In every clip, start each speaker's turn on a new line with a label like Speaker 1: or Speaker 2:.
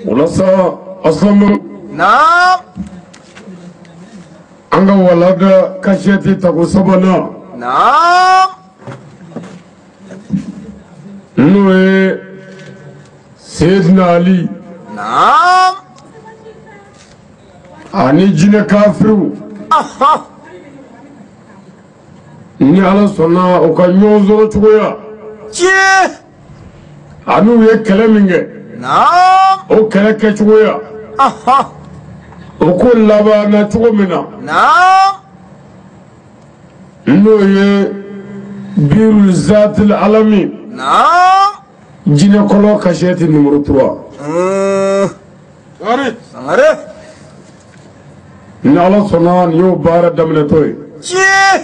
Speaker 1: O la sa Asilamɛw.
Speaker 2: Naam.
Speaker 1: An ka walanda kasɛti tako sabanan.
Speaker 2: Naam.
Speaker 1: N'o ye Seyidina Ali.
Speaker 2: Naam.
Speaker 1: Ani jinɛ kafiriw.
Speaker 2: Ahan.
Speaker 1: Ni Ala sɔnna u ka ɲɔgɔn sɔrɔ cogoya.
Speaker 2: Tiɲɛ.
Speaker 1: Ani u ye kɛlɛ min kɛ.
Speaker 2: Naam.
Speaker 1: O kɛlɛ kɛcogoya.
Speaker 2: Ahan.
Speaker 1: O ko labanna cogo min na.
Speaker 2: Naam.
Speaker 1: N'o ye Biru Zatil Alami.
Speaker 2: Naam.
Speaker 1: Jinɛ kɔlɔn kasɛti numéro 3.
Speaker 2: Sangare.
Speaker 1: Ni Ala sɔnna nin y'o baara daminɛtɔ ye.
Speaker 2: Tiɲɛ.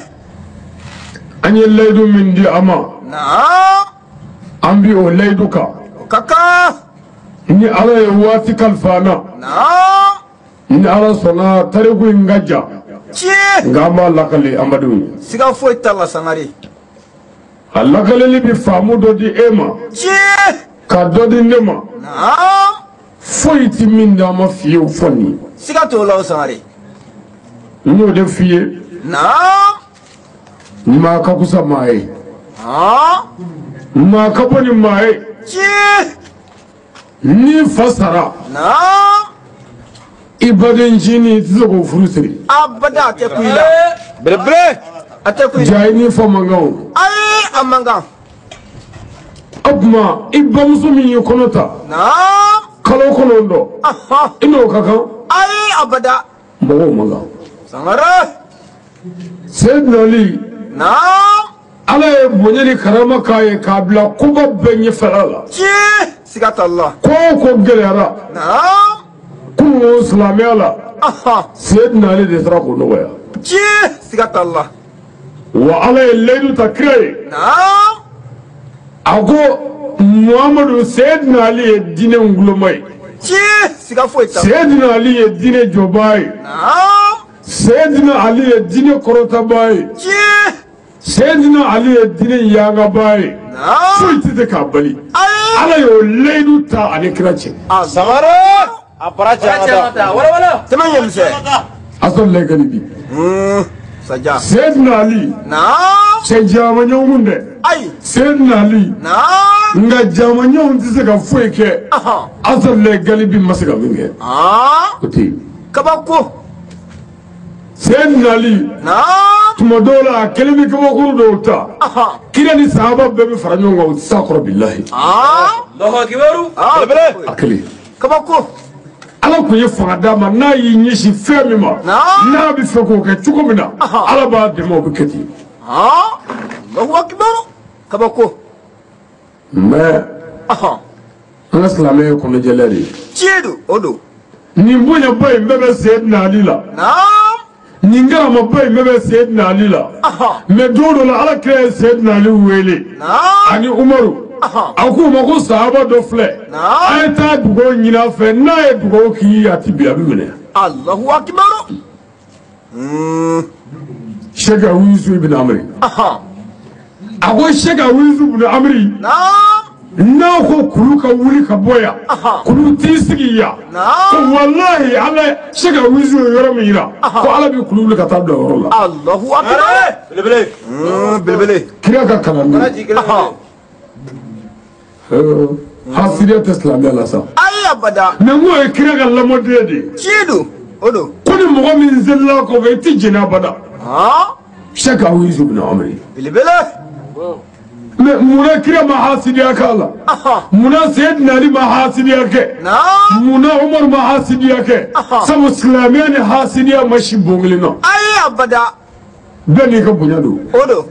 Speaker 1: An ye layidu min di a ma.
Speaker 2: Naam.
Speaker 1: An bi o layidu kan.
Speaker 2: O ka kan.
Speaker 1: Ni Ala ye waati kalifa an na.
Speaker 2: Naam.
Speaker 1: Ni Ala sɔnna tariku in ka jan.
Speaker 2: Tiɲɛ.
Speaker 1: Nka an b'a lakale an badenw ye.
Speaker 2: Siga foyi t'a la Sangare.
Speaker 1: A lakaleli bi faamu dɔ di e ma.
Speaker 2: Tiɲɛ.
Speaker 1: Ka dɔ di ne ma.
Speaker 2: Naam.
Speaker 1: Foyi ti min d'an ma fiyewu fɔ nin.
Speaker 2: Siga t'o la o Sangare.
Speaker 1: N y'o de f'i ye.
Speaker 2: Naam.
Speaker 1: Maa ka kusa maa ye.
Speaker 2: Han.
Speaker 1: Maa ka bɔ ni maa ye.
Speaker 2: Tiɲɛ.
Speaker 1: N'i fa sara.
Speaker 2: Naam.
Speaker 1: I baden ncinin i tɛ se k'o furu siri.
Speaker 2: Abada a tɛ kun i la.
Speaker 3: Belebele.
Speaker 2: A tɛ kun i la.
Speaker 1: Ja i n'i fa man kan o.
Speaker 2: Ayi a man kan.
Speaker 1: O tuma i bamuso min y'i kɔnɔ ta.
Speaker 2: Naam.
Speaker 1: Kalo 9.
Speaker 2: Ahan.
Speaker 1: I n'o ka kan.
Speaker 2: Ayi abada.
Speaker 1: Mɔgɔw man kan.
Speaker 2: Sangare.
Speaker 1: Seyidina Ali.
Speaker 2: Naam.
Speaker 1: Ala ye bonya ni karama k'a ye k'a bila koba bɛɛ ɲɛfɛla la.
Speaker 2: Tiɲɛ. Siga t'a la.
Speaker 1: Ko o ko gɛlɛyara.
Speaker 2: Naam.
Speaker 1: Kunun silamɛya la.
Speaker 2: Ahan.
Speaker 1: Seyidina Ali de sera k'o nɔgɔya.
Speaker 2: Tiɲɛ. Siga t'a la.
Speaker 1: Wa Ala ye layidu ta kira ye.
Speaker 2: Naam.
Speaker 1: A ko Muhamadu Seyidina Ali ye diinɛ nguloma ye.
Speaker 2: Tiɲɛ. Siga foyi t'a la.
Speaker 1: Seyidina Ali ye diinɛ jɔbaa ye.
Speaker 2: Naam.
Speaker 1: Seyidina Ali ye diinɛ kɔrɔtabaa ye.
Speaker 2: Tiɲɛ.
Speaker 1: Seyidina Ali ye diinɛ yangabaa ye.
Speaker 2: Naam.
Speaker 1: Foyi tɛ se k'a bali.
Speaker 2: Ayi.
Speaker 1: Ala y'o layidu ta ani kira cɛ.
Speaker 3: Sangare. A bara cɛ ka taa.
Speaker 2: Tɛmɛ ɲɛmisɛn.
Speaker 1: Asɔrɔ layi bi.
Speaker 2: Saja.
Speaker 1: Seyidina Ali.
Speaker 2: Naam.
Speaker 1: Cɛ jamaɲɔgɔn dɛ.
Speaker 2: Ayi.
Speaker 1: Seyidina Ali.
Speaker 2: Naam.
Speaker 1: Nka jamaɲɔgɔn tɛ se ka foyi kɛ.
Speaker 2: Ahan.
Speaker 1: Asɔrɔ layi galibi ma se ka min kɛ.
Speaker 2: Ah.
Speaker 1: O tɛ yen.
Speaker 2: Kabako.
Speaker 1: Seyidina Ali.
Speaker 2: Naam.
Speaker 1: Tuma dɔw la a kelen bɛ kabakuru dɔw ta.
Speaker 2: Ahan.
Speaker 1: Kira ni sahaba bɛɛ bɛ fara ɲɔgɔn kan o tɛ s'a kɔrɔ bilahi.
Speaker 2: Ah.
Speaker 3: Allahu akibaru.
Speaker 2: Ah.
Speaker 3: Belebele.
Speaker 1: A kelen.
Speaker 2: Kabako.
Speaker 1: Ala tun ye fanga d'a ma n'a y'i ɲɛsin fɛn min ma.
Speaker 2: Naam.
Speaker 1: N'a bɛ fɛ k'o kɛ cogo min na.
Speaker 2: Ahan.
Speaker 1: Ala b'a dɛmɛ o bɛ kɛ ten.
Speaker 2: Ah. Allahu akibaru. Kabako.
Speaker 1: Mais
Speaker 2: Ahan.
Speaker 1: an ka silamɛya ye kɔnɔjɛlenya de ye.
Speaker 2: Tiɲɛ don o don.
Speaker 1: Nin bonyaba in bɛɛ bɛ Seyidina Ali la.
Speaker 2: Naam.
Speaker 1: Nin karamaba in bɛɛ bɛ Seyidina Ali la.
Speaker 2: Ahan.
Speaker 1: Mais don dɔ la Ala kira ye Seyidina Ali wele.
Speaker 2: Naam.
Speaker 1: Ani Umaru.
Speaker 2: Ahan.
Speaker 1: A k'u ma ko sahaba dɔ filɛ.
Speaker 2: Naam.
Speaker 1: A ye taa dugawu ɲini a fɛ n'a ye dugawu k'i ye a ti bin a bɛ minɛ.
Speaker 2: Allahu akibaru.
Speaker 1: Sɛki Awisu ibn Amri.
Speaker 2: Ahan.
Speaker 1: A ko Sɛki Awisu ibn Amri.
Speaker 2: Naam.
Speaker 1: N'a ko kulu ka wuli ka bɔ yan.
Speaker 2: Ahan.
Speaker 1: Kulu t'i sigi yan.
Speaker 2: Naam.
Speaker 1: Ko walahi Ala Sɛki Awisu ye yɔrɔ min yira.
Speaker 2: Ahan.
Speaker 1: Ko Ala bɛ kulu wuli ka taa bila o yɔrɔ la.
Speaker 2: Allahu akibaru.
Speaker 3: Belebele.
Speaker 2: Belebele.
Speaker 1: Kira ka kalanden.
Speaker 2: Ahan.
Speaker 1: Hasidiya tɛ silamɛya la sa.
Speaker 2: Ayi abada.
Speaker 1: Mais n k'o ye kira ka lamɔden de ye.
Speaker 2: Tiɲɛ don o don.
Speaker 1: Ko ni mɔgɔ min selila kɔfɛ i ti jɛnɛ abada.
Speaker 2: Han.
Speaker 1: Sɛki Awisu ibn Amri.
Speaker 2: Belebele.
Speaker 1: Mais munna kira ma hasidiya k'a la.
Speaker 2: Ahan.
Speaker 1: Munna Seyidina Ali ma hasidiya kɛ.
Speaker 2: Naam.
Speaker 1: Munna Umaru ma hasidiya kɛ.
Speaker 2: Ahan.
Speaker 1: Sabu silamɛya ni hasidiya ma si bon kelen na.
Speaker 2: Ayi abada.
Speaker 1: Bɛɛ n'i ka bonya don.
Speaker 2: O don.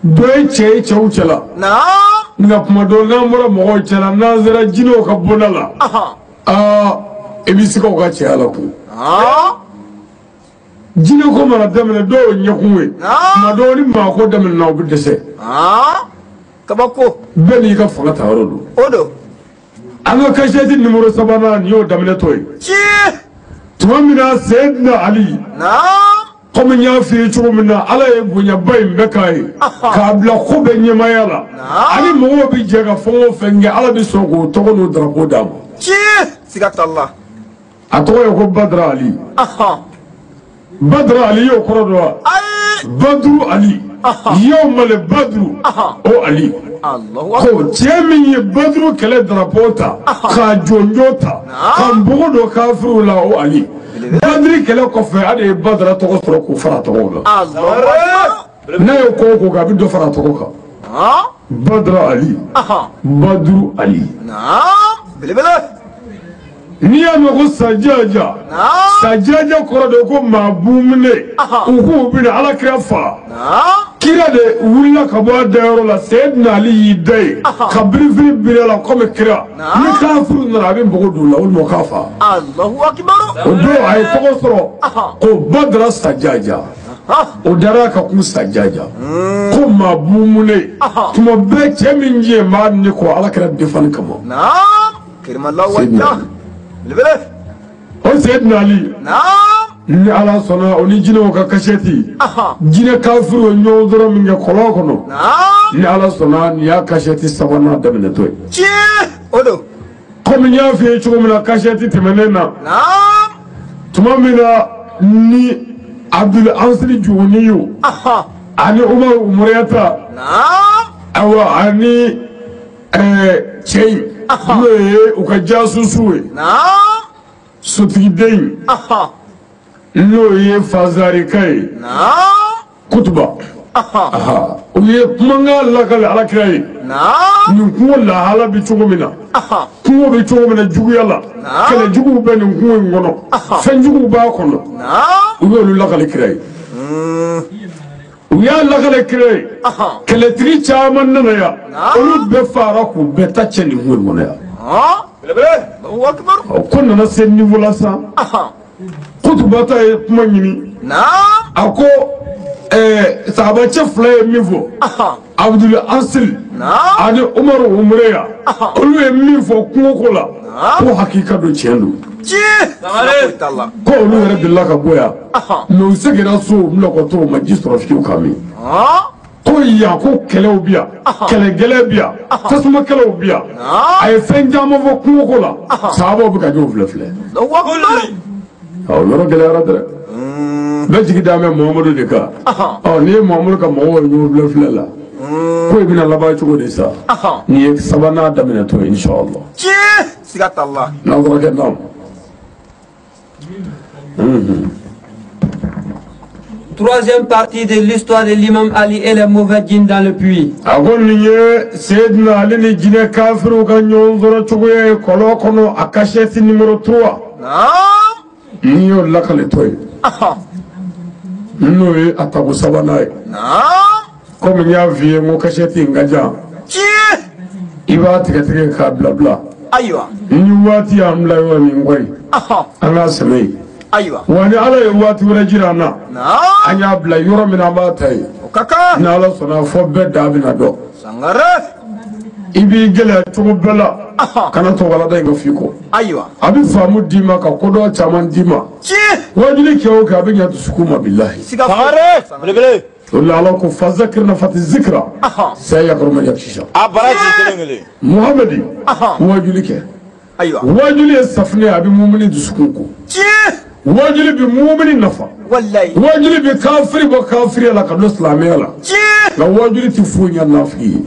Speaker 1: Dɔ ye cɛ ye cɛw cɛ la.
Speaker 2: Naam.
Speaker 1: Nka tuma dɔw n'an bɔra mɔgɔw cɛ la n'an sera jinɛw ka bonda la.
Speaker 2: Ahan.
Speaker 1: Aa i b'i siga u ka cɛya la kun.
Speaker 2: Han.
Speaker 1: Jinɛ ko mana daminɛ dɔw ye ɲɛkun ye.
Speaker 2: Naam.
Speaker 1: Tuma dɔw ni maa ko daminɛna u bɛ dɛsɛ.
Speaker 2: Han. Kabako.
Speaker 1: Bɛɛ n'i ka fanga ta yɔrɔ don.
Speaker 2: O don.
Speaker 1: An ka kasɛti numéro sabanan nin y'o daminɛtɔ ye.
Speaker 2: Tiɲɛ.
Speaker 1: Tuma min na Seyidina Ali.
Speaker 2: Naam.
Speaker 1: Komi n y'a f'i ye cogo min na, Ala ye bonyaba in bɛɛ k'a ye k'a bila ko bɛɛ ɲɛmaaya la. Ani mɔgɔw bɛ jɛ ka fɛn o fɛn kɛ, Ala bɛ sɔn k'o tɔgɔ n'o drapeau d'a ma.
Speaker 2: Tiɲɛ, siga t'a la.
Speaker 1: A tɔgɔ ye ko Badara Ali. Badara Ali y'o kɔrɔ dɔn wa? Baduru Ali. Yawmale Baduru o Ali. Ko cɛ min ye Baduru kɛlɛ drapeau ta, k'a jɔnjɔn ta, ka npogo don kafiriw la, o Ali. Badiri kɛlɛ kɔfɛ, ale ye Badara tɔgɔ sɔrɔ k'o fara tɔgɔw la. N'a ye ko o ko kɛ, a bɛ dɔ fara tɔgɔ kan. Badara Ali, Baduru Ali. N'i y'a mɛn ko Sajaja, Sajaja kɔrɔ de ko maa bumune. U k'u bɛna Ala kira faga. Kira de wulila ka bɔ a dayɔrɔ la, Seyidina Ali y'i da yen ka birifini biri a la komi kira. Ni kafiriw nana, a bɛ npogo don u la walima u k'a faga. O don a ye tɔgɔ sɔrɔ ko Badara Sajaja. O dara ka kun Sajaja ko maa bumune. Tuma bɛɛ cɛ min ye maa ni kɔ Ala kira defani kama. O Seyidina Ali, ni Ala sɔnna, o ni jinɛw ka kasɛti, jinɛ kafiriw ye ɲɔgɔn sɔrɔ min kɛ kɔlɔn kɔnɔ, ni Ala sɔnna, nin y'a kasɛti sabanan daminɛtɔ ye. Komi n y'a f'i ye cogo min na kasɛti tɛmɛnen na, tuma min na ni Abdul Ansiri Juguniyu ani Umaru Umuriyata, ayiwa, ani cɛ in n'o ye u ka jasusu ye, sotigiden n'o ye Fazarika ye, Kutuba, u ye kumakan lakale Ala kira ye. Nin kungo lahala bɛ cogo min na, kungo bɛ cogo min na juguya la, kɛlɛ juguw bɛ nin kungo in kɔnɔ, fɛn juguw b'a kɔnɔ, u y'olu lakale kira ye. U y'a lakale kira ye, kɛlɛtigi caman nana yan, olu bɛɛ fara k'u bɛɛ ta cɛ nin kungo in kɔnɔ yan. Ko nana se niveau la sa, Kutuba ta ye kuma ɲini. A ko sahabacɛ fila ye min fɔ, Abdul Ansiri ani Umaru Umureya, olu ye min fɔ kungo ko la, ko hakika don, tiɲɛ don. Ko olu yɛrɛ delila ka bɔ yan, mɛ u seginna so, u nɔgɔtɔ, u ma ji sɔrɔ fiyewu ka min. Ko yan ko kɛlɛw bi yan, kɛlɛ gɛlɛn bi yan, tasuma kɛlɛw bi yan. A ye fɛn caman fɔ kungo ko la, sahabaw bɛ ka ɲɔgɔn filɛ filɛ. Ɔ yɔrɔ gɛlɛyara dɛ. Bɛɛ jigi da bɛ Muhamadu de kan. Ɔ n'i ye Muhamadu ka mɔgɔw ye ɲɔgɔn filɛ filɛ la, ko i bɛna laban cogo di sa? Nin ye sabanan daminɛtɔ ye inshallah.
Speaker 2: Siga t'a la.
Speaker 1: N'an kɔrɔkɛ naam.
Speaker 4: Troisième partie de l'histoire de l'imam Ali et les mauvais djinns dans le puits.
Speaker 1: A ko nin ye Seyidina Ali ni jinɛ kafiriw ka ɲɔgɔn sɔrɔ cogoya ye kɔlɔn kɔnɔ, a kasɛti numéro 3. N'i y'o lakaletɔ ye, n'o ye a tako sabanan ye. Komi n y'a f'i ye n ko kasɛti in ka jan, i b'a tigɛ tigɛ k'a bila bila. Ni waati y'an bila yɔrɔ min koyi, an k'a sɛmɛ yen. Wa ni Ala ye waati wɛrɛ jira an na, an y'a bila yɔrɔ min na, an b'a ta yen. Ni Ala sɔnna, fɔ bɛɛ da bɛna dɔn. I b'i gɛlɛya cogo bɛɛ la, kana tɔgɔlada in ka f'i kɔ. A bɛ faamu d'i ma ka kodɔn caman d'i ma. Wajuli kɛ o kɛ, a bɛ ɲɛ dusukun ma bilahi. O la Ala ko fazakir nafati zikra sayakuru man yakhsha. Muhamadi, wajuli kɛ. Wajuli ye safunɛ ye, a bɛ mumini dusukun ko. Wajuli bɛ mumini nafa. Wajuli bɛ kafiri bɔ kafiriya la ka don silamɛya la. Nka wajuli tɛ foyi ɲɛ nafigi ye.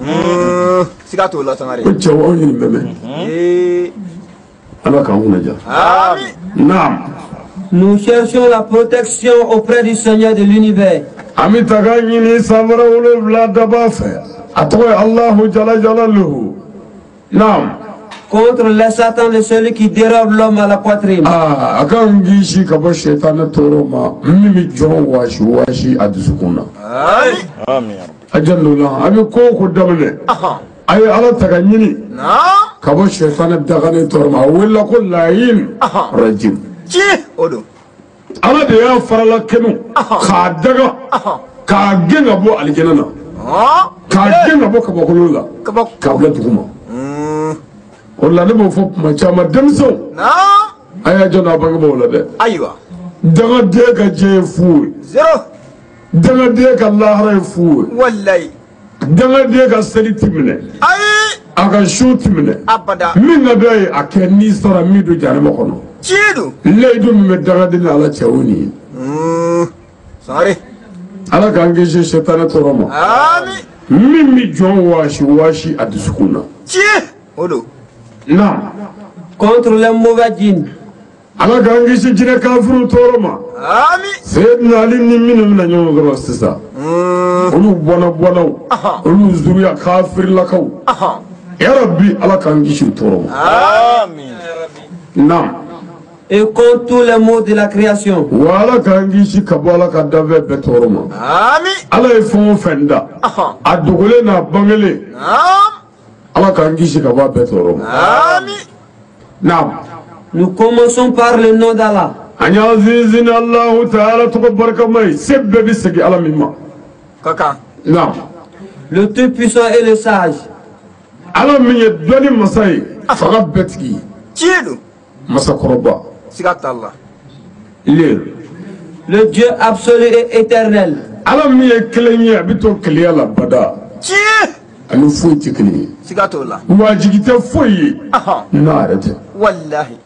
Speaker 2: Siga t'o la Sangare.
Speaker 1: Ko cɛw, anw ye nin bɛɛ mɛn. Ala k'an kunna diya. Naam.
Speaker 4: Nous cherchons la protection auprès du Seigneur de l'univers.
Speaker 1: An bɛ taga ɲini sanfara 7 daba fɛ. A tɔgɔ ye Alahu jala jalaluhu. Naam.
Speaker 4: Contre les satans de celui qui dérobe l'homme à la poitrine.
Speaker 1: Ah, a k'an kisi ka bɔ sɛtanɛ tɔɔrɔ ma min bɛ jɔn waasi waasi a dusukun na. A janto la, a bɛ ko o ko daminɛ, a ye Ala ta ka ɲini ka bɔ sɛtanɛ daganen tɔɔrɔ ma. A wulila ko layin rajim. Ala de y'a farala kɛnɛ k'a daga k'a gɛn ka bɔ alijɛnɛ na, k'a gɛn ka bɔ kabakolo la, k'a bila dugu ma. O la ne b'o fɔ kuma caman, denmisɛnw, a y'a jɔ n'a bangebaaw la dɛ. Dangaden ka diɲɛ ye fu ye.
Speaker 2: Zéro.
Speaker 1: Dangaden ka lahara ye fu ye.
Speaker 2: Wallahi.
Speaker 1: Dangaden ka seli ti minɛ.
Speaker 2: Ayi.
Speaker 1: A ka su ti minɛ.
Speaker 2: Abada.
Speaker 1: Min ka d'a ye a kɛ n'i sara min don jahanama kɔnɔ.
Speaker 2: Tiɲɛ don.
Speaker 1: Layidu min bɛ dangaden ni Ala cɛ o nin ye.
Speaker 2: Sangare.
Speaker 1: Ala k'an kisi sɛtanɛ tɔɔrɔ ma.
Speaker 2: Ami.
Speaker 1: Min bɛ jɔn waasi waasi a dusukun na.
Speaker 2: Tiɲɛ. O don.
Speaker 1: Naam.
Speaker 4: Contre les mauvais djinns.
Speaker 1: Ala k'an kisi jinɛ kafiriw tɔɔrɔ ma.
Speaker 2: Ami.
Speaker 1: Seyidina Ali ni minnu bɛna ɲɔgɔn sɔrɔ sisan. Olu bɔnna bɔnnaw. Olu zuruya kafirilakaw. Yarabi Ala k'an kisi u tɔɔrɔ ma.
Speaker 3: Amin.
Speaker 1: Naam.
Speaker 4: Et contre tous les maux de la création.
Speaker 1: Wa Ala k'an kisi ka bɔ Ala ka danfɛn bɛɛ tɔɔrɔ ma.
Speaker 2: Ami.
Speaker 1: Ala ye fɛn o fɛn da. A dogolen n'a bangelen.
Speaker 2: Naam.
Speaker 1: Ala k'an kisi ka bɔ a bɛɛ tɔɔrɔ ma.
Speaker 2: Ami.
Speaker 1: Naam.
Speaker 4: Nous commençons par le nom d'Allah.
Speaker 1: An y'an sinsin Alahu taala tɔgɔ barikama ye se bɛɛ bɛ segin Ala min ma.
Speaker 2: Ka kan.
Speaker 1: Naam.
Speaker 4: Le Tout-Puissant et le Sage.
Speaker 1: Ala min ye dɔnni masa ye fanga bɛɛ tigi ye.
Speaker 2: Tiɲɛ don.
Speaker 1: Masakɔrɔba.
Speaker 2: Siga t'a la.
Speaker 4: Le Dieu absolu et éternel.
Speaker 1: Ala min ye kelen ye a bɛ to kelenya la bada.
Speaker 2: Tiɲɛ.
Speaker 1: Ani foyi tɛ kelen ye.
Speaker 2: Siga t'o la.
Speaker 1: Wa jigi tɛ foyi ye. N'a yɛrɛ tɛ.
Speaker 2: Walahi.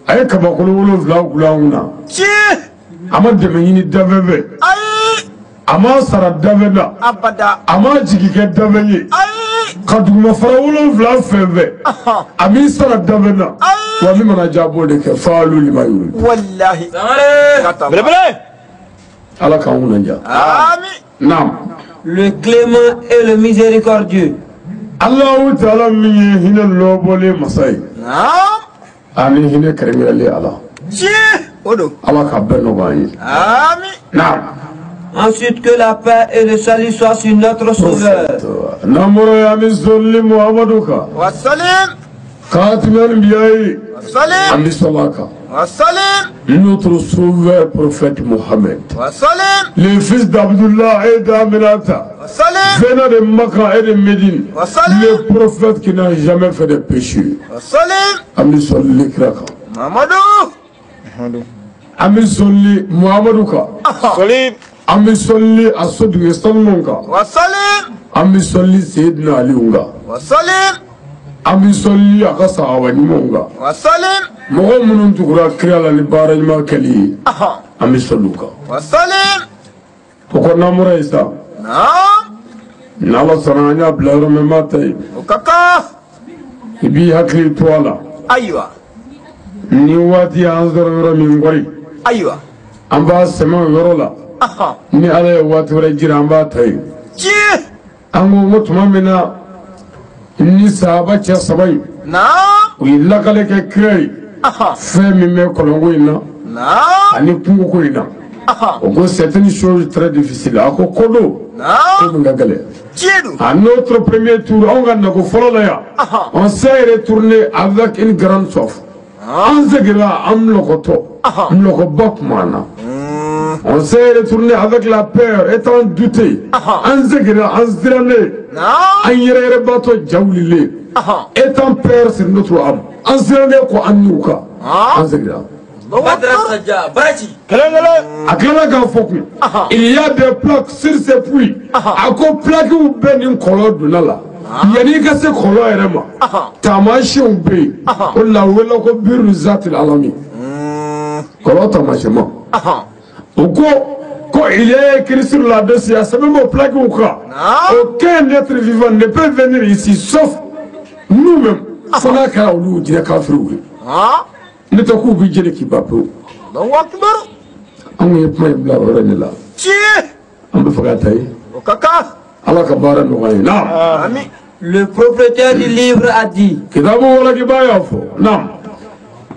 Speaker 1: A ye kabakolo 7 gulon an kunna.
Speaker 2: Tiɲɛ.
Speaker 1: A ma dɛmɛ ɲini danfɛn fɛ.
Speaker 2: Ayi.
Speaker 1: A ma sara danfɛn na.
Speaker 2: Abada.
Speaker 1: A ma jigi kɛ danfɛn ye.
Speaker 2: Ayi.
Speaker 1: Ka dugumafara 7 fɛn fɛn. A m'i sara danfɛn na.
Speaker 2: Ayi.
Speaker 1: Wa min mana diya a b'o de kɛ faalu lima yuridu.
Speaker 2: Walahi.
Speaker 3: Sangare. Belebele.
Speaker 1: Ala k'an kunna diya.
Speaker 2: Ami.
Speaker 1: Naam.
Speaker 4: Le clément et le miséricordieux.
Speaker 1: Alahu taala min ye hinɛ lɔbɔlen masa ye.
Speaker 2: Naam.
Speaker 1: Ani hinɛ kɛrɛnkɛrɛnlen Ala.
Speaker 2: Tiɲɛ. O don.
Speaker 1: Ala ka bɛɛ nɔgɔya an ye.
Speaker 2: Ami.
Speaker 1: Naam.
Speaker 4: Ensuite, que la paix et le salut soient sur notre Sauveur.
Speaker 1: N'an bɔra yen an bɛ sɔli Muhamadu kan.
Speaker 2: Wasalim.
Speaker 1: Khatimul Anbiya.
Speaker 2: Wasalim.
Speaker 1: An bɛ sɔli a kan.
Speaker 2: Wasalim.
Speaker 1: Notre Sauveur prophète Mohammed.
Speaker 2: Wasalim.
Speaker 1: Le fils d'Abdullah et d'Aminata.
Speaker 2: Wasalim.
Speaker 1: Venant de Makkah et de Médine.
Speaker 2: Wasalim.
Speaker 1: Le prophète qui n'a jamais fait de péché.
Speaker 2: Wasalim.
Speaker 1: An bɛ sɔli kira kan.
Speaker 2: Mamadou.
Speaker 1: An bɛ sɔli Muhamadu kan.
Speaker 3: Salim.
Speaker 1: An bɛ sɔli a sodugu sanuw kan.
Speaker 2: Wasalim.
Speaker 1: An bɛ sɔli Seyidina Aliyu kan.
Speaker 2: Wasalim.
Speaker 1: An bɛ sɔli a ka sahaba ɲumanw kan.
Speaker 2: Wasalim.
Speaker 1: Mɔgɔ minnu tugura kira la ni baara ɲuman kɛli ye. An bɛ sɔli u kan.
Speaker 2: Wasalim.
Speaker 1: O kɔ n'an bɔra yen sa.
Speaker 2: Naam.
Speaker 1: N'Ala sɔnna an y'a bila yɔrɔ min b'a ta yen.
Speaker 2: O ka kan.
Speaker 1: I b'i hakili to a la.
Speaker 2: Ayiwa.
Speaker 1: Ni waati y'an sɔrɔ yɔrɔ min kɔri.
Speaker 2: Ayiwa.
Speaker 1: An b'a sɛmɛ o yɔrɔ la. Ni Ala ye waati wɛrɛ jira an b'a ta yen.
Speaker 2: Tiɲɛ.
Speaker 1: An ko ko tuma min na ni sahaba cɛ 3 in.
Speaker 2: Naam.
Speaker 1: U ye lakale kɛ kira ye. Fɛn min bɛ kɔlɔnko in na.
Speaker 2: Naam.
Speaker 1: Ani kungoko in na. O ko c'est une chose très difficile. A ko ko don.
Speaker 2: Naam.
Speaker 1: Ko min ka gɛlɛn.
Speaker 2: Tiɲɛ don.
Speaker 1: À notre premier tour, anw ka nako fɔlɔ la yan. On s'est retourné avec une grande soif. An seginna an lɔkɔtɔ. Lɔkɔba tun b'an na. On s'est retourné avec la peur, étant douté. An seginna an sirannen. An yɛrɛyɛrɛbatɔ ja wulilen. Étant peur sur notre âme. An sirannen kɔ an n'u kan. An seginna.
Speaker 3: Kelen kelen.
Speaker 1: A tilala k'a fɔ kun. Il y a des plaques sur ces puits. A ko plaques bɛɛ nin kɔlɔn donna la. Yanni i ka se kɔlɔn yɛrɛ ma. Taamasiyɛnw bɛ yen. O de la u wele ko biru zatil alami. Kɔlɔn taamasiyɛnma. O ko ko il y a écrit sur la dossier a sɛbɛn b'o plaques kan. Aucun être vivant ne peut venir ici sauf nous-mêmes. Fo n'a kɛra olu jinɛ kafiriw ye. Ne tɛ k'u b'i jeni k'i ban pewu.
Speaker 2: Allahu akbar.
Speaker 1: Anw ye kuma in bila o yɔrɔ in de la.
Speaker 2: Tiɲɛ.
Speaker 1: An bɛ fɛ ka taa yen.
Speaker 2: O ka kan.
Speaker 1: Ala ka baara nɔgɔya ye. Naam.
Speaker 2: Ami.
Speaker 4: Le propriétaire du livre a dit.
Speaker 1: Kitabu walakiba y'a fɔ. Naam.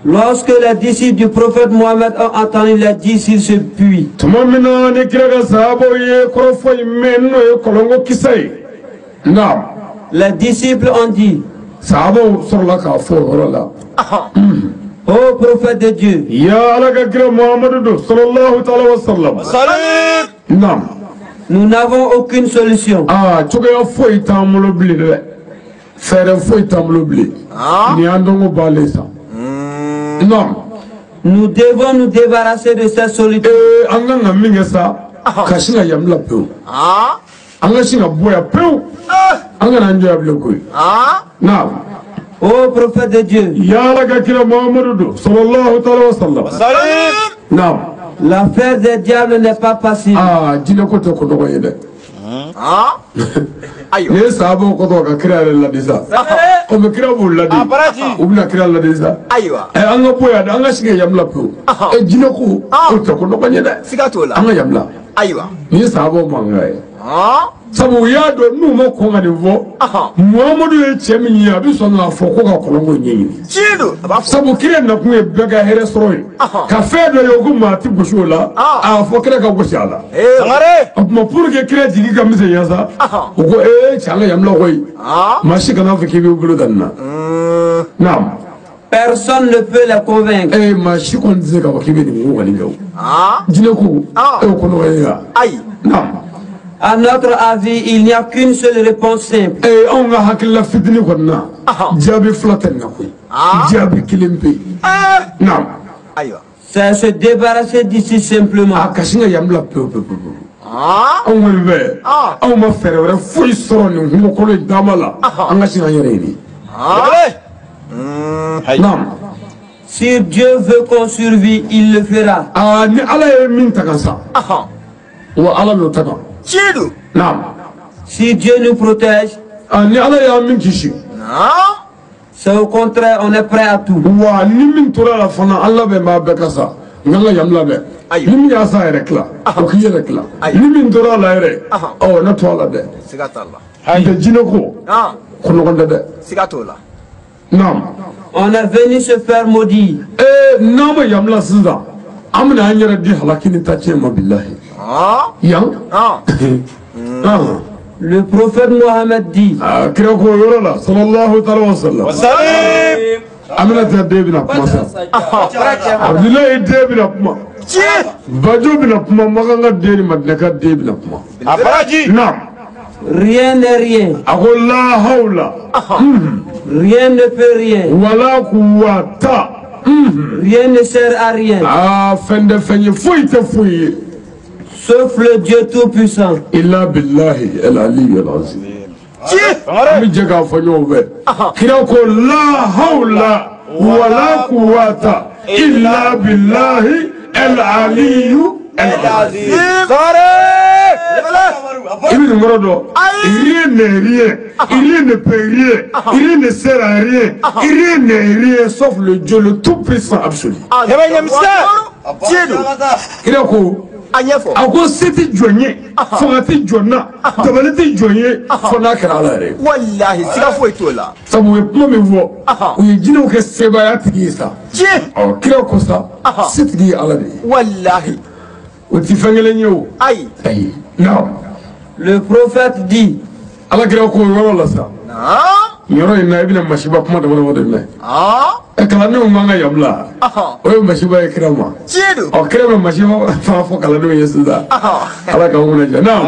Speaker 4: Lorsque les disciples du prophète Mohammed ont entendu les disciples se puits.
Speaker 1: Tuma min na ni kira ka sahabaw ye kɔrɔfɔ in mɛn n'o ye kɔlɔnko kisa ye. Naam.
Speaker 4: Les disciples ont dit.
Speaker 1: Sahabaw sɔrɔla k'a fɔ o yɔrɔ la.
Speaker 4: Ô prophète de Dieu.
Speaker 1: Ya Ala ka kira Muhammadu don sallallahu ta'ala wa sallam.
Speaker 3: Salim.
Speaker 1: Naam.
Speaker 4: Nous n'avons aucune solution.
Speaker 1: Ah, cogoya foyi t'an bolo bilen dɛ. Fɛɛrɛ foyi t'an bolo bilen. Nin y'an dɔnko bannen sa. Non.
Speaker 4: Nous devons nous débarrasser de cette solitude.
Speaker 1: An kan ka min kɛ sa, ka sin ka yan bila pewu. An ka sin ka bɔ yan pewu. An kana an jɔ yan bilen koyi. Naam.
Speaker 4: Ô prophète de Dieu.
Speaker 1: Ya Ala ka kira Muhammadu don sallallahu taala wa sallam. Naam.
Speaker 4: L'affaire des diables n'est pas facile.
Speaker 1: Aa jinɛ ko tɛ ko nɔgɔ ye dɛ.
Speaker 2: Ayiwa.
Speaker 1: Ni ye sahabaw kɔtɔ ka kira yɛrɛ ladi sa. Komi kira b'u ladi. U bɛna kira ladi sa.
Speaker 2: Ayiwa.
Speaker 1: An ka bɔ yan dɛ, an ka sigi ka yan bila pewu. Jinɛ ko o tɛ ko nɔgɔ ye dɛ.
Speaker 2: Siga t'o la.
Speaker 1: An ka yan bila.
Speaker 2: Ayiwa.
Speaker 1: Ni ye sahabaw mankan ye. Sabu u y'a dɔn n'u ma kɔn ka nin fɔ. Muhamadu ye cɛ min ye a bɛ sɔn k'a fɔ ko ka kɔlɔnko ɲɛɲini.
Speaker 2: Tiɲɛ don. A b'a fɔ.
Speaker 1: Sabu kira nakun ye bɛɛ ka hɛrɛ sɔrɔ ye. Ka fɛn dɔ ye ko maa ti gosi o la. A fɔ kira ka gosi a la.
Speaker 3: Sangare.
Speaker 1: O tuma pour que kira jigi ka misɛnya sa. U ko cɛ an ka yan bila koyi. Maa si kana fɔ k'i b'i bolo da nin na. Naam.
Speaker 4: Personne ne peut les convaincre.
Speaker 1: Maa si kɔni tɛ se k'a fɔ k'i bɛ nin ko kɔni kɛ o. Jinɛ ko. O ko nɔgɔ ye wa.
Speaker 2: Ayi.
Speaker 1: Naam.
Speaker 4: À notre avis, il n'y a qu'une seule réponse simple.
Speaker 1: Anw ka hakilila fitinin kɔni na, jaabi fila tɛ nin na koyi. Jaabi kelen pe. Naam.
Speaker 2: Ayiwa.
Speaker 4: C'est se débarrasser d'ici simplement.
Speaker 1: A ka sin ka yan bila pewu pewu pewu. Anw kɔni fɛ, anw ma fɛɛrɛ wɛrɛ foyi sɔrɔ nin kungo in taama la. An ka sin k'an yɛrɛ ɲini. Naam.
Speaker 4: Si Dieu veut qu'on survive, il le fera.
Speaker 1: Ni Ala ye min ta ka sa. Wa Ala n'o ta kan.
Speaker 2: Tiɲɛ don.
Speaker 1: Naam.
Speaker 4: Si Dieu nous protège.
Speaker 1: Ni Ala y'a min kisi.
Speaker 4: C'est au contraire, on est prêt à tout.
Speaker 1: Wa ni min tora la fana an labɛn b'a bɛɛ ka sa. N kan ka yan labɛn. Ni min y'a sa yɛrɛ tila, o k'i yɛrɛ tila. Ni min tora la yɛrɛ, ɔ ne to a la dɛ.
Speaker 2: Siga t'a la.
Speaker 1: N tɛ jinɛ ko. Ko nɔgɔn tɛ dɛ.
Speaker 2: Siga t'o la.
Speaker 1: Naam.
Speaker 4: On est venu se faire maudire.
Speaker 1: N'an ma yan bila sisan, an bɛna an yɛrɛ di halaki ni tatiɲɛ ma bilahi. Yan.
Speaker 4: Le prophète Mohammed dit.
Speaker 1: Kira ko yɔrɔ la sallallahu taala wa sallam. Aminata den bɛna kuma sa. Abdulayi den bɛna kuma. Bajo bɛna kuma, Makan ka den ni Madinɛ den bɛna kuma. Naam.
Speaker 4: Rien n'est rien.
Speaker 1: A ko la hawla.
Speaker 4: Rien ne peut rien.
Speaker 1: Wala quwwata.
Speaker 4: Rien ne sert à rien.
Speaker 1: Fɛn tɛ fɛn ye, foyi tɛ foyi ye.
Speaker 4: Sauf le Dieu Tout-Puissant.
Speaker 1: Illa billahi el-Ali el-Azim. An bɛ jɛ k'a fɔ ɲɔgɔn fɛ. Kira ko la hawla wala quwwata illa billahi el-Ali el-Azim. I bɛ nin kɔrɔ dɔn. Rien n'est rien. Rien ne peut rien. Rien ne sert à rien. Rien n'est rien sauf le Dieu le Tout-Puissant absolu. Kira ko. A ko se tɛ jɔn ye, fanga tɛ jɔn na, dabali tɛ jɔn ye, fo n'a kɛra Ala yɛrɛ ye.
Speaker 2: Walahi siga foyi t'o la.
Speaker 1: Sabu u ye kuma min fɔ, u ye jinɛw kɛ sebaaya tigi ye sa.
Speaker 2: Tiɲɛ.
Speaker 1: Ɔ kira ko sa, setigi ye Ala de ye.
Speaker 2: Walahi.
Speaker 1: O ti fɛn kelen ye o.
Speaker 2: Ayi.
Speaker 1: Ayi. Naam.
Speaker 4: Le prophète dit.
Speaker 1: Ala kira ko o yɔrɔ la sa. Nin yɔrɔ in na i bɛna masiba kuma dama dama de mɛn. Kalandenw man ka yan bila. O ye masiba ye kira ma.
Speaker 2: Tiɲɛ don.
Speaker 1: Ɔ kira bɛ masiba fana fɔ kalandenw ye sisan. Ala k'aw kunna diya. Naam.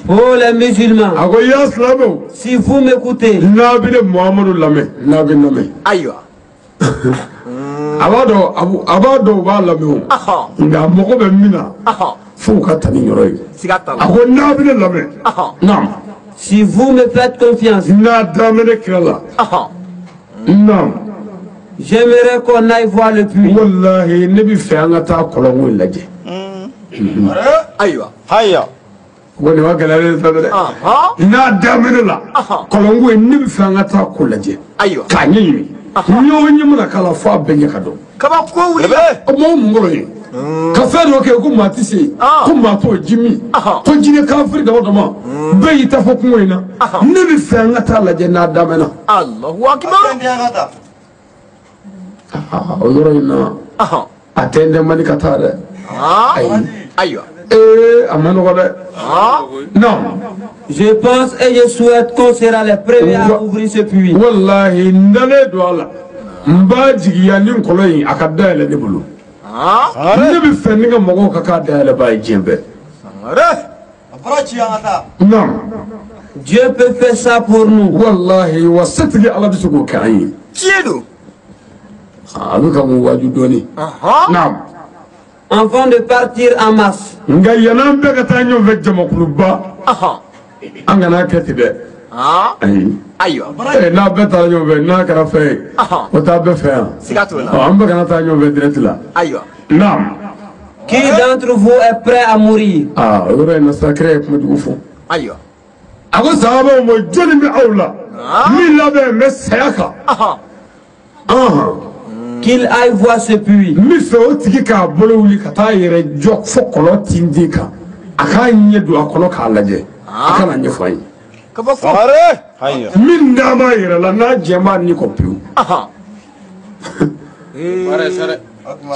Speaker 4: Oh les musulmans.
Speaker 1: A ko ya silamɛw.
Speaker 4: Si vous m'écoutez.
Speaker 1: N'a bɛ ne Muhamadu lamɛn, n'a bɛ lamɛn.
Speaker 2: Ayiwa.
Speaker 1: A b'a dɔn a b'a dɔn u b'a lamɛn o. Nka a mago bɛ min na. F'u ka taa ni yɔrɔ ye.
Speaker 2: Siga t'a la.
Speaker 1: A ko n'a bɛ ne lamɛn. Naam.
Speaker 4: Si vous me faites confiance.
Speaker 1: N'a da bɛ ne kira la. Naam.
Speaker 4: J'aimerais qu'on aille voir le puits.
Speaker 1: Wallahi ne bɛ fɛ an ka taa kɔlɔnko in lajɛ.
Speaker 2: Ayiwa.
Speaker 3: Haya.
Speaker 1: Ko nin ma gɛlɛya ne ta dɛ. N'a da bɛ ne la. Kɔlɔnko in ne bɛ fɛ an ka taa ko lajɛ.
Speaker 2: Ayiwa.
Speaker 1: K'a ɲɛɲini. Ɲɛ o ɲɛ mana k'a la f'a bɛɛ ɲɛ ka dɔn.
Speaker 2: Kabako wuli.
Speaker 1: O ma o mun kɔrɔ ye. Ka fɛn dɔ kɛ ko maa tɛ se. Ko maa t'o ji min. Ko jinɛ kafiri dama dama. Bɛɛ y'i ta fɔ kungo in na. Ne bɛ fɛ an ka taa lajɛ n'a daminɛ.
Speaker 2: Alahu akibaru.
Speaker 1: O yɔrɔ in na a tɛ n tɛ man di ka taa dɛ. Ayi.
Speaker 2: Ayiwa.
Speaker 1: A ma nɔgɔ dɛ. Non.
Speaker 4: Je pense et je souhaite qu'on sera les premiers à ouvrir ce puits.
Speaker 1: Wallahi n dalen don a la. N b'a jigiya ni kɔlɔn in a ka dayɛlɛ ne bolo. Ne bɛ fɛ ne ka mɔgɔw ka k'a dayɛlɛ ba ye diɲɛ bɛɛ. Non.
Speaker 4: Dieu peut faire ça pour nous.
Speaker 1: Wallahi wa setigi Ala bɛ se k'o kɛ an ye.
Speaker 2: Tiɲɛ don.
Speaker 1: A bɛ ka mun waaju dɔɔni. Naam.
Speaker 4: Avant de partir en masse.
Speaker 1: Nka yan'an bɛɛ ka taa ɲɔgɔn fɛ jamakuluba. An kana kɛ ten dɛ. Ayi.
Speaker 2: Ayiwa.
Speaker 1: N'a bɛɛ taara ɲɔgɔn fɛ n'a kɛra fɛn ye. O t'a bɛɛ fɛ yan.
Speaker 2: Siga t'o la.
Speaker 1: An bɛɛ kana taa ɲɔgɔn fɛ direct la.
Speaker 2: Ayiwa.
Speaker 1: Naam.
Speaker 4: Qui d'entre vous est prêt à mourir?
Speaker 1: O yɔrɔ in na sa kira ye kuma jugu fɔ.
Speaker 2: Ayiwa.
Speaker 1: A ko sahabaw ma jɔnni bɛ aw la. Min labɛn bɛ saya kan.
Speaker 4: Qu'il aille voir ce puits.
Speaker 1: N bɛ fɛ o tigi k'a bolo wuli ka taa yɛrɛ jɔ fo kɔlɔn tintin kan. A k'a ɲɛ don a kɔnɔ k'a lajɛ. A kana ɲɛfɔ an ye. Min n'a b'a yɛrɛ la n'a jɛ b'a ni kɔ pewu.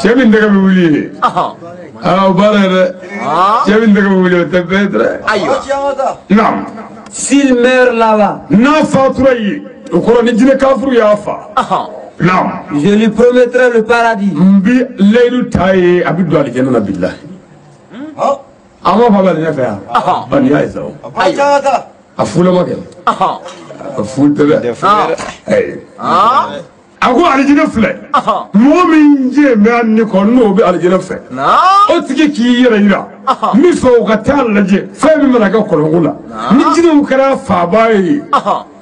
Speaker 1: Cɛ min tɛgɛ bɛ wuli ye. O baara ye dɛ. Cɛ min tɛgɛ bɛ wuli o tɛ bɛɛ ye dɛ.
Speaker 2: Ayiwa.
Speaker 1: Naam.
Speaker 4: S'il meurt là-bas.
Speaker 1: N'a fatura yen o kɔrɔ ni jinɛ kafuru y'a fa. Naam.
Speaker 4: Je lui promettrai le paradis.
Speaker 1: N bi layidu ta ye a bɛ don alijɛnɛ na bilahi. An b'a fɔ a bɛ alijɛnɛ fɛ yan. Ɔ nin y'a ye sa o. A fulama kɛ. A fu tɛ dɛ. A ko alijɛnɛ filɛ. Mɔgɔ min jɛ bɛ a ni kɔ n'o bɛ alijɛnɛ fɛ. O tigi k'i yɛrɛ yira. Min fɛ o ka taa lajɛ fɛn min mana kɛ kɔlɔnko la. Ni jinɛw kɛra faaba ye.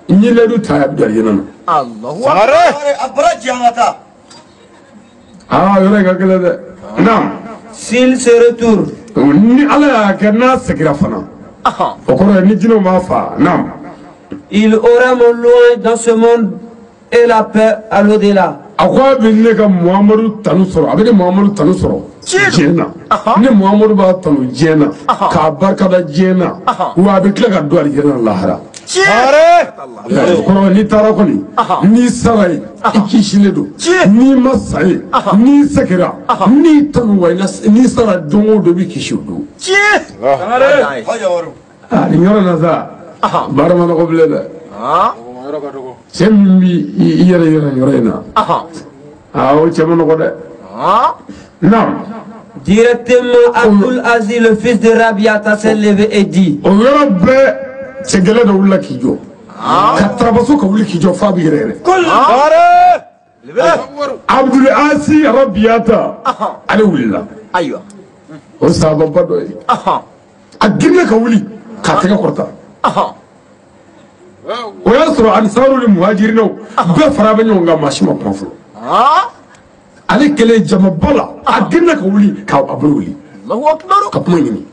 Speaker 1: N ye layidu ta a bɛ don alijɛnɛ na. Yɔrɔ in ka gɛlɛn dɛ. Naam.
Speaker 4: S'il se retourne.
Speaker 1: Ni Ala y'a kɛ n'a seginna fana. O kɔrɔ ye ni jinɛw m'a fa. Naam.
Speaker 4: Il aura mon louange dans ce monde et la paix à l'au-delà.
Speaker 1: A ko a bɛ ne ka Muhamadu tanu sɔrɔ a bɛ ne Muhamadu tanu sɔrɔ diɲɛ na. Ne Muhamadu b'a tanu diɲɛ na k'a barikada diɲɛ na wa a bɛ tila ka don alijɛnɛ na lahara. O kɔrɔ n'i taara kɔni n'i sara yen i kisilen don n'i ma sa yen n'i seginna n'i tanu wa n'i sara don o don i bɛ kisi o don. Nin yɔrɔ in na sa baara ma nɔgɔ bilen dɛ. Cɛ min b'i yɛrɛ yɛrɛ yɔrɔ in na o cɛ ma nɔgɔ dɛ. Naam.
Speaker 4: Directement Abdul Aziz le fils de Rabiata s'est levé et dit.
Speaker 1: O yɔrɔ bɛɛ cɛ gɛlɛn dɔ wulila k'i jɔ. Ka tarabaso ka wuli k'i jɔ f'a bɛ yɛrɛ yɛrɛ. Abdul Aziz Rabiata ale wulila.
Speaker 2: Ayiwa.
Speaker 1: O sahababa dɔ ye. A girinna ka wuli k'a tɛgɛ kɔrɔta. O y'a sɔrɔ ansaru ni muhajirinaw bɛɛ fara bɛ ɲɔgɔn kan maa si ma kuma fɔlɔ. Ale kɛlen jamaba la a girinna ka wuli k'a bolo wuli. Ka kuma ɲini.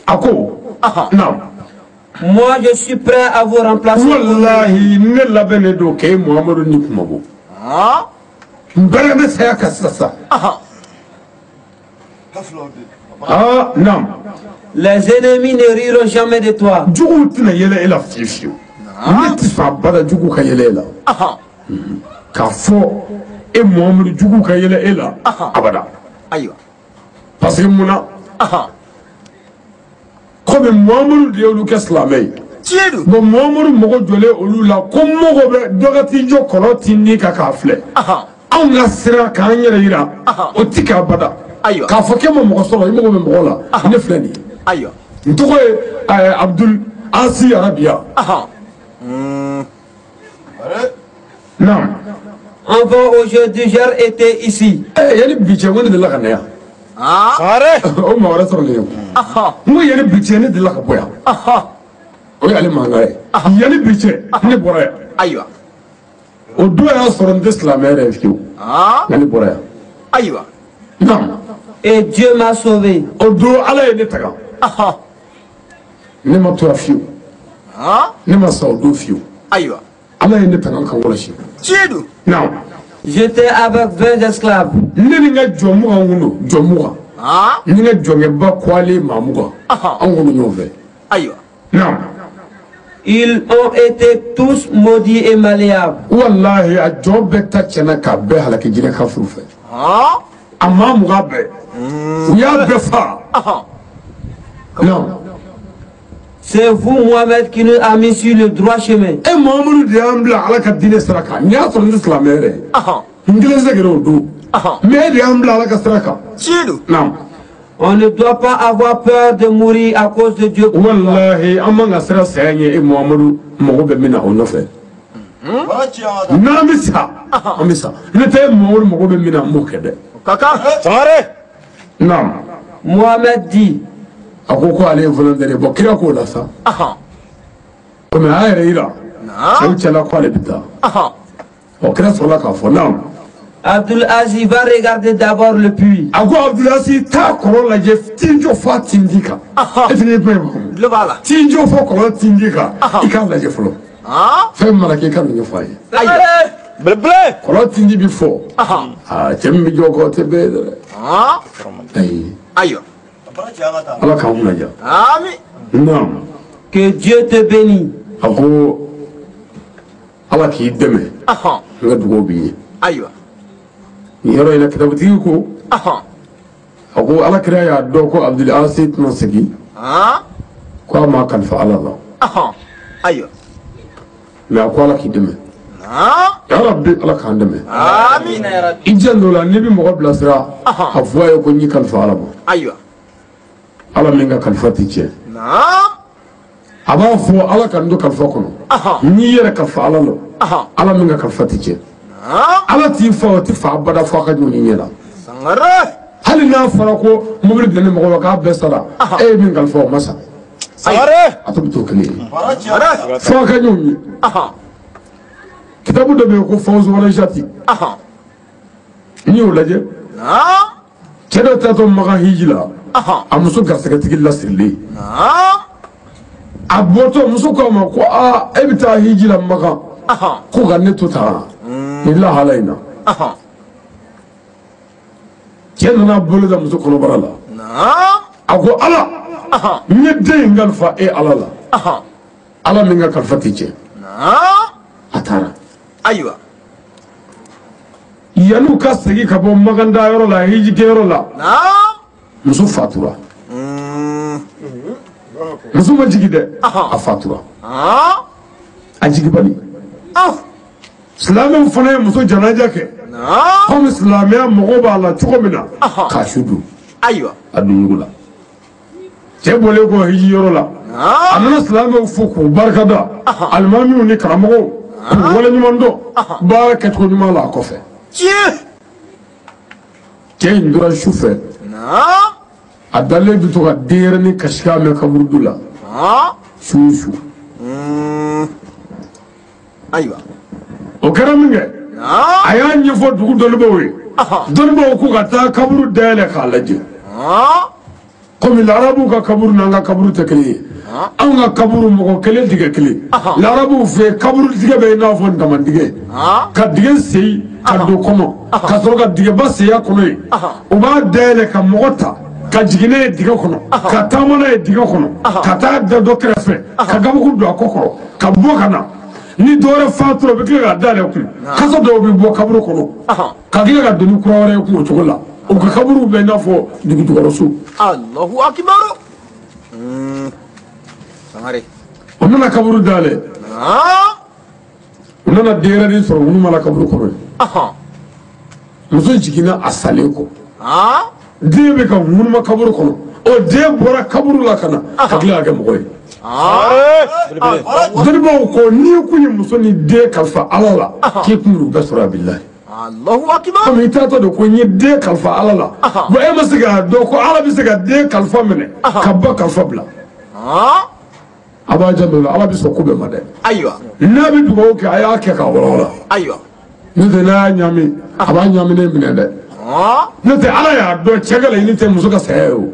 Speaker 1: A ko naam.
Speaker 4: Moi je suis prêt à vous remplacer.
Speaker 1: Wallahi ne labɛnnen don k'e Muhamadu ni kuma bɔ. N bɛrɛ bɛ saya kan sisan. Naam.
Speaker 4: Les ennemis ne riront jamais de toi.
Speaker 1: Juguw tɛna yɛlɛ e la fiyewu fiyewu. Ne tɛ sɔn abada juguw ka yɛlɛ e la. K'a fɔ e Muhamadu juguw ka yɛlɛ e la abada.
Speaker 2: Ayiwa.
Speaker 1: Parce que mun na? Komi Muhamadu de y'olu kɛ silamɛ ye. Bon Muhamadu mɔgɔ jɔlen olu la ko mɔgɔ bɛ dɔ ka t'i jɔ kɔlɔn tintin kan k'a filɛ. Anw ka sira k'an yɛrɛ yira o ti kɛ abada. K'a fɔ k'e ma mɔgɔ sɔrɔ i mago bɛ mɔgɔ la ne filɛ nin ye.
Speaker 2: Ayiwa.
Speaker 1: N tɔgɔ ye Abdul Aziz Rabia. Naam.
Speaker 4: Avant aujourd'hui, j'ai été ici.
Speaker 1: Yanni bi cɛ ko ne delila ka na yan. O maa wɛrɛ sɔrɔlen ye. N ko yanni bi cɛ ne delila ka bɔ yan. O y'ale mankan ye. Yanni bi cɛ ne bɔra yan.
Speaker 2: Ayiwa.
Speaker 1: O don y'a sɔrɔ n tɛ silamɛ yɛrɛ ye fiyewu. Nka ne bɔra yan.
Speaker 2: Ayiwa.
Speaker 1: Naam.
Speaker 4: Et Dieu m'a sauvé.
Speaker 1: O don Ala ye ne taga. Ne ma tora fiyewu. Ne ma sa o don fiyewu.
Speaker 2: Ayiwa.
Speaker 1: Ala ye ne taga ka wɔlɔsi.
Speaker 2: Tiɲɛ don.
Speaker 1: Naam.
Speaker 4: J'étais avec 20 esclaves.
Speaker 1: Ne ni n ka jɔn 20 kun don jɔn 20. Ni n ka jɔnkɛba kɔalen maa 20. Anw kun don ɲɔgɔn fɛ.
Speaker 2: Ayiwa.
Speaker 1: Naam.
Speaker 4: Ils ont été tous maudits et malléables.
Speaker 1: Wallahi a jɔn bɛɛ ta tiɲɛna k'a bɛɛ halaki jinɛ kafuru fɛ. A maa 20 bɛɛ. U y'a bɛɛ fa. Non.
Speaker 4: C'est vous, Mohamed, qui nous a mis sur le droit chemin.
Speaker 1: E Muhamadu de y'an bila Ala ka diinɛ sira kan. Nin y'a sɔrɔ n tɛ silamɛ yɛrɛ ye. N kelen tɛ se o don. Mais e de y'an bila Ala ka sira kan.
Speaker 2: Tiɲɛ don.
Speaker 1: Naam.
Speaker 4: On ne doit pas avoir peur de mourir à cause de Dieu.
Speaker 1: Wallahi, an man ka siran saya ɲɛ e Muhamadu mago bɛ min na o nɔfɛ. N'an bɛ sa an bɛ sa ne tɛ mɔgɔ mago bɛ min na n b'o kɛ dɛ.
Speaker 3: Sangare.
Speaker 1: Naam.
Speaker 4: Mohamed dit.
Speaker 1: A ko ko ale ye volontaire ye bon kira k'o la sa. Komi a yɛrɛ yira. Cɛw cɛla ko ale bɛ taa. Ɔ kira sɔrɔla k'a fɔ naam.
Speaker 4: Abdul Aziz va regarder d'abord le puits.
Speaker 1: A ko Abdul Aziz taa kɔlɔn lajɛ t'i jɔ f'a tindi kan. E fana ye kuma in faamu. T'i jɔ fo kɔlɔn tindi kan i k'a lajɛ fɔlɔ. Fɛn min mana kɛ i ka nin ɲɛfɔ a ye.
Speaker 3: Belebele.
Speaker 1: Kɔlɔn tindi bi fɔ. Aa cɛ min bɛ jɔ o kɔ o tɛ bɛɛ ye dɛ. Ayi.
Speaker 2: Ayiwa.
Speaker 1: Ala k'an kunna diya.
Speaker 2: Ami.
Speaker 1: Naam.
Speaker 4: Que Dieu te bénisse.
Speaker 1: A ko Ala k'i dɛmɛ. N ka dugawu b'i ye.
Speaker 2: Ayiwa.
Speaker 1: Nin yɔrɔ in na kitabutigi ko. A ko Ala kira y'a dɔn ko Abdul Aziz tɛna segin. Ko a m'a kalifa Ala la.
Speaker 2: Ayiwa.
Speaker 1: Mais a ko Ala k'i dɛmɛ. Ya Rabbi Ala k'an dɛmɛ.
Speaker 2: Amina ya Rabbi.
Speaker 1: I janto la n'i bɛ mɔgɔ bilasira. A fɔ a ye ko n y'i kalifa Ala ma.
Speaker 2: Ayiwa.
Speaker 1: Ala min ka kalifa tɛ tiɲɛ. A b'a fɔ Ala ka n to kalifa kɔnɔ. N'i yɛrɛ kalifa Ala la. Ala min ka kalifa tɛ tiɲɛ. Ala t'i fa o tɛ fa abada fo a ka ɲɔgɔn ɲɛ la. Hali n'a fɔra ko mobili bilennen mɔgɔ la k'a bɛɛ sara e ye min kalifa o ma sa. A to bɛ t'o kelen ye. Fo a ka ɲɔgɔn ye. Kitabu dɔ bɛ yen ko Fawzi Walajati. N'i y'o lajɛ. Cɛ dɔ taatɔ Makan hiji la. A muso garisɛgɛtigi lasirilen. A bɔtɔ muso ko a ma ko aa e bɛ taa hiji la Makan. Ko ka ne to tan. Nin lahala in na. Cɛ nana bolo da muso kɔnɔbara la. A ko Ala. N ye den in kalifa e Ala la. Ala min ka kalifa tɛ tiɲɛ. A taara.
Speaker 2: Ayiwa.
Speaker 1: Yan'u ka segin ka bɔ Makan dayɔrɔ la hijikɛyɔrɔ la. Muso fatura. Muso ma jigin dɛ. A fatura. A jigibali. Silamɛw fana ye muso janaja kɛ. Komi silamɛya mɔgɔw b'a la cogo min na. K'a su don.
Speaker 2: Ayiwa.
Speaker 1: A don ɲugu la. Cɛ bɔlen kɔ hiji yɔrɔ la. A nana silamɛw fo k'u barikada. Alimamiw ni karamɔgɔw. K'u waleɲuman dɔn. Baara kɛcogo ɲuman la a kɔfɛ. Cɛ in tora su fɛ. A dalen bɛ to ka denyɛrɛnin kasikan mɛn kaburudu la. Su o su.
Speaker 2: Ayiwa.
Speaker 1: O kɛra min kɛ. A y'a ɲɛfɔ dugu dɔnnibaaw ye. Dɔnnibaaw ko ka taa kaburu dayɛlɛ k'a lajɛ. Komi larabuw ka kaburu n'an ka kaburu tɛ kelen ye. Anw ka kaburu mɔgɔ kelen dingɛ kelen. Larabuw fɛ yen kaburu dingɛ bɛ i n'a fɔ ntaman-dingɛ. Ka dingɛ sen ka don kɔnɔ. Ka sɔrɔ ka dingɛba sen kɔnɔ yen. U b'a dayɛlɛ ka mɔgɔ ta. Ka jigin n'a ye dingɛ kɔnɔ. Ka taama n'a ye dingɛ kɔnɔ. Ka taa da dɔ kɛrɛfɛ. Ka gabakuru don a kɔ kɔrɔ. Ka bɔ ka na. Ni dɔwɛrɛ fatura u bɛ tila k'a dayɛlɛ kun. Kasa dɔw bɛ bɔ kaburu kɔnɔ. Ka tila ka don ni kura wɛrɛ ye kun o cogo la. U ka kaburu bɛ i n'a fɔ dugujukɔrɔso.
Speaker 2: Allahu akibaru. Sangare.
Speaker 1: U nana kaburu dayɛlɛ. U nana denyɛrɛnin sɔrɔ ŋunuma la kaburu kɔnɔ yen. Muso jiginna a salen kɔ. Den bɛ ka ŋunuma kaburu kɔnɔ. O den bɔra kaburu la ka na ka tila ka kɛ mɔgɔ ye. Dɔnnibaaw ko n'i kun ye muso ni den kalifa Ala la k'i kun b'u bɛɛ sɔrɔ a bilahi.
Speaker 2: Allahu akibar.
Speaker 1: Komi i taatɔ de ko n ye den kalifa Ala la. Bon e ma se k'a dɔn ko Ala bɛ se ka den kalifa minɛ ka ba kalifa bila. A b'a janto o la Ala bɛ sɔn ko bɛɛ ma dɛ.
Speaker 2: Ayiwa.
Speaker 1: N'a bɛ dugawu kɛ a y'a kɛ k'a walawala.
Speaker 2: Ayiwa.
Speaker 1: N'o tɛ n'a y'a ɲami a b'a ɲaminen minɛ dɛ. N'o tɛ Ala y'a dɔn cɛ ka laɲini tɛ muso ka saya ye o.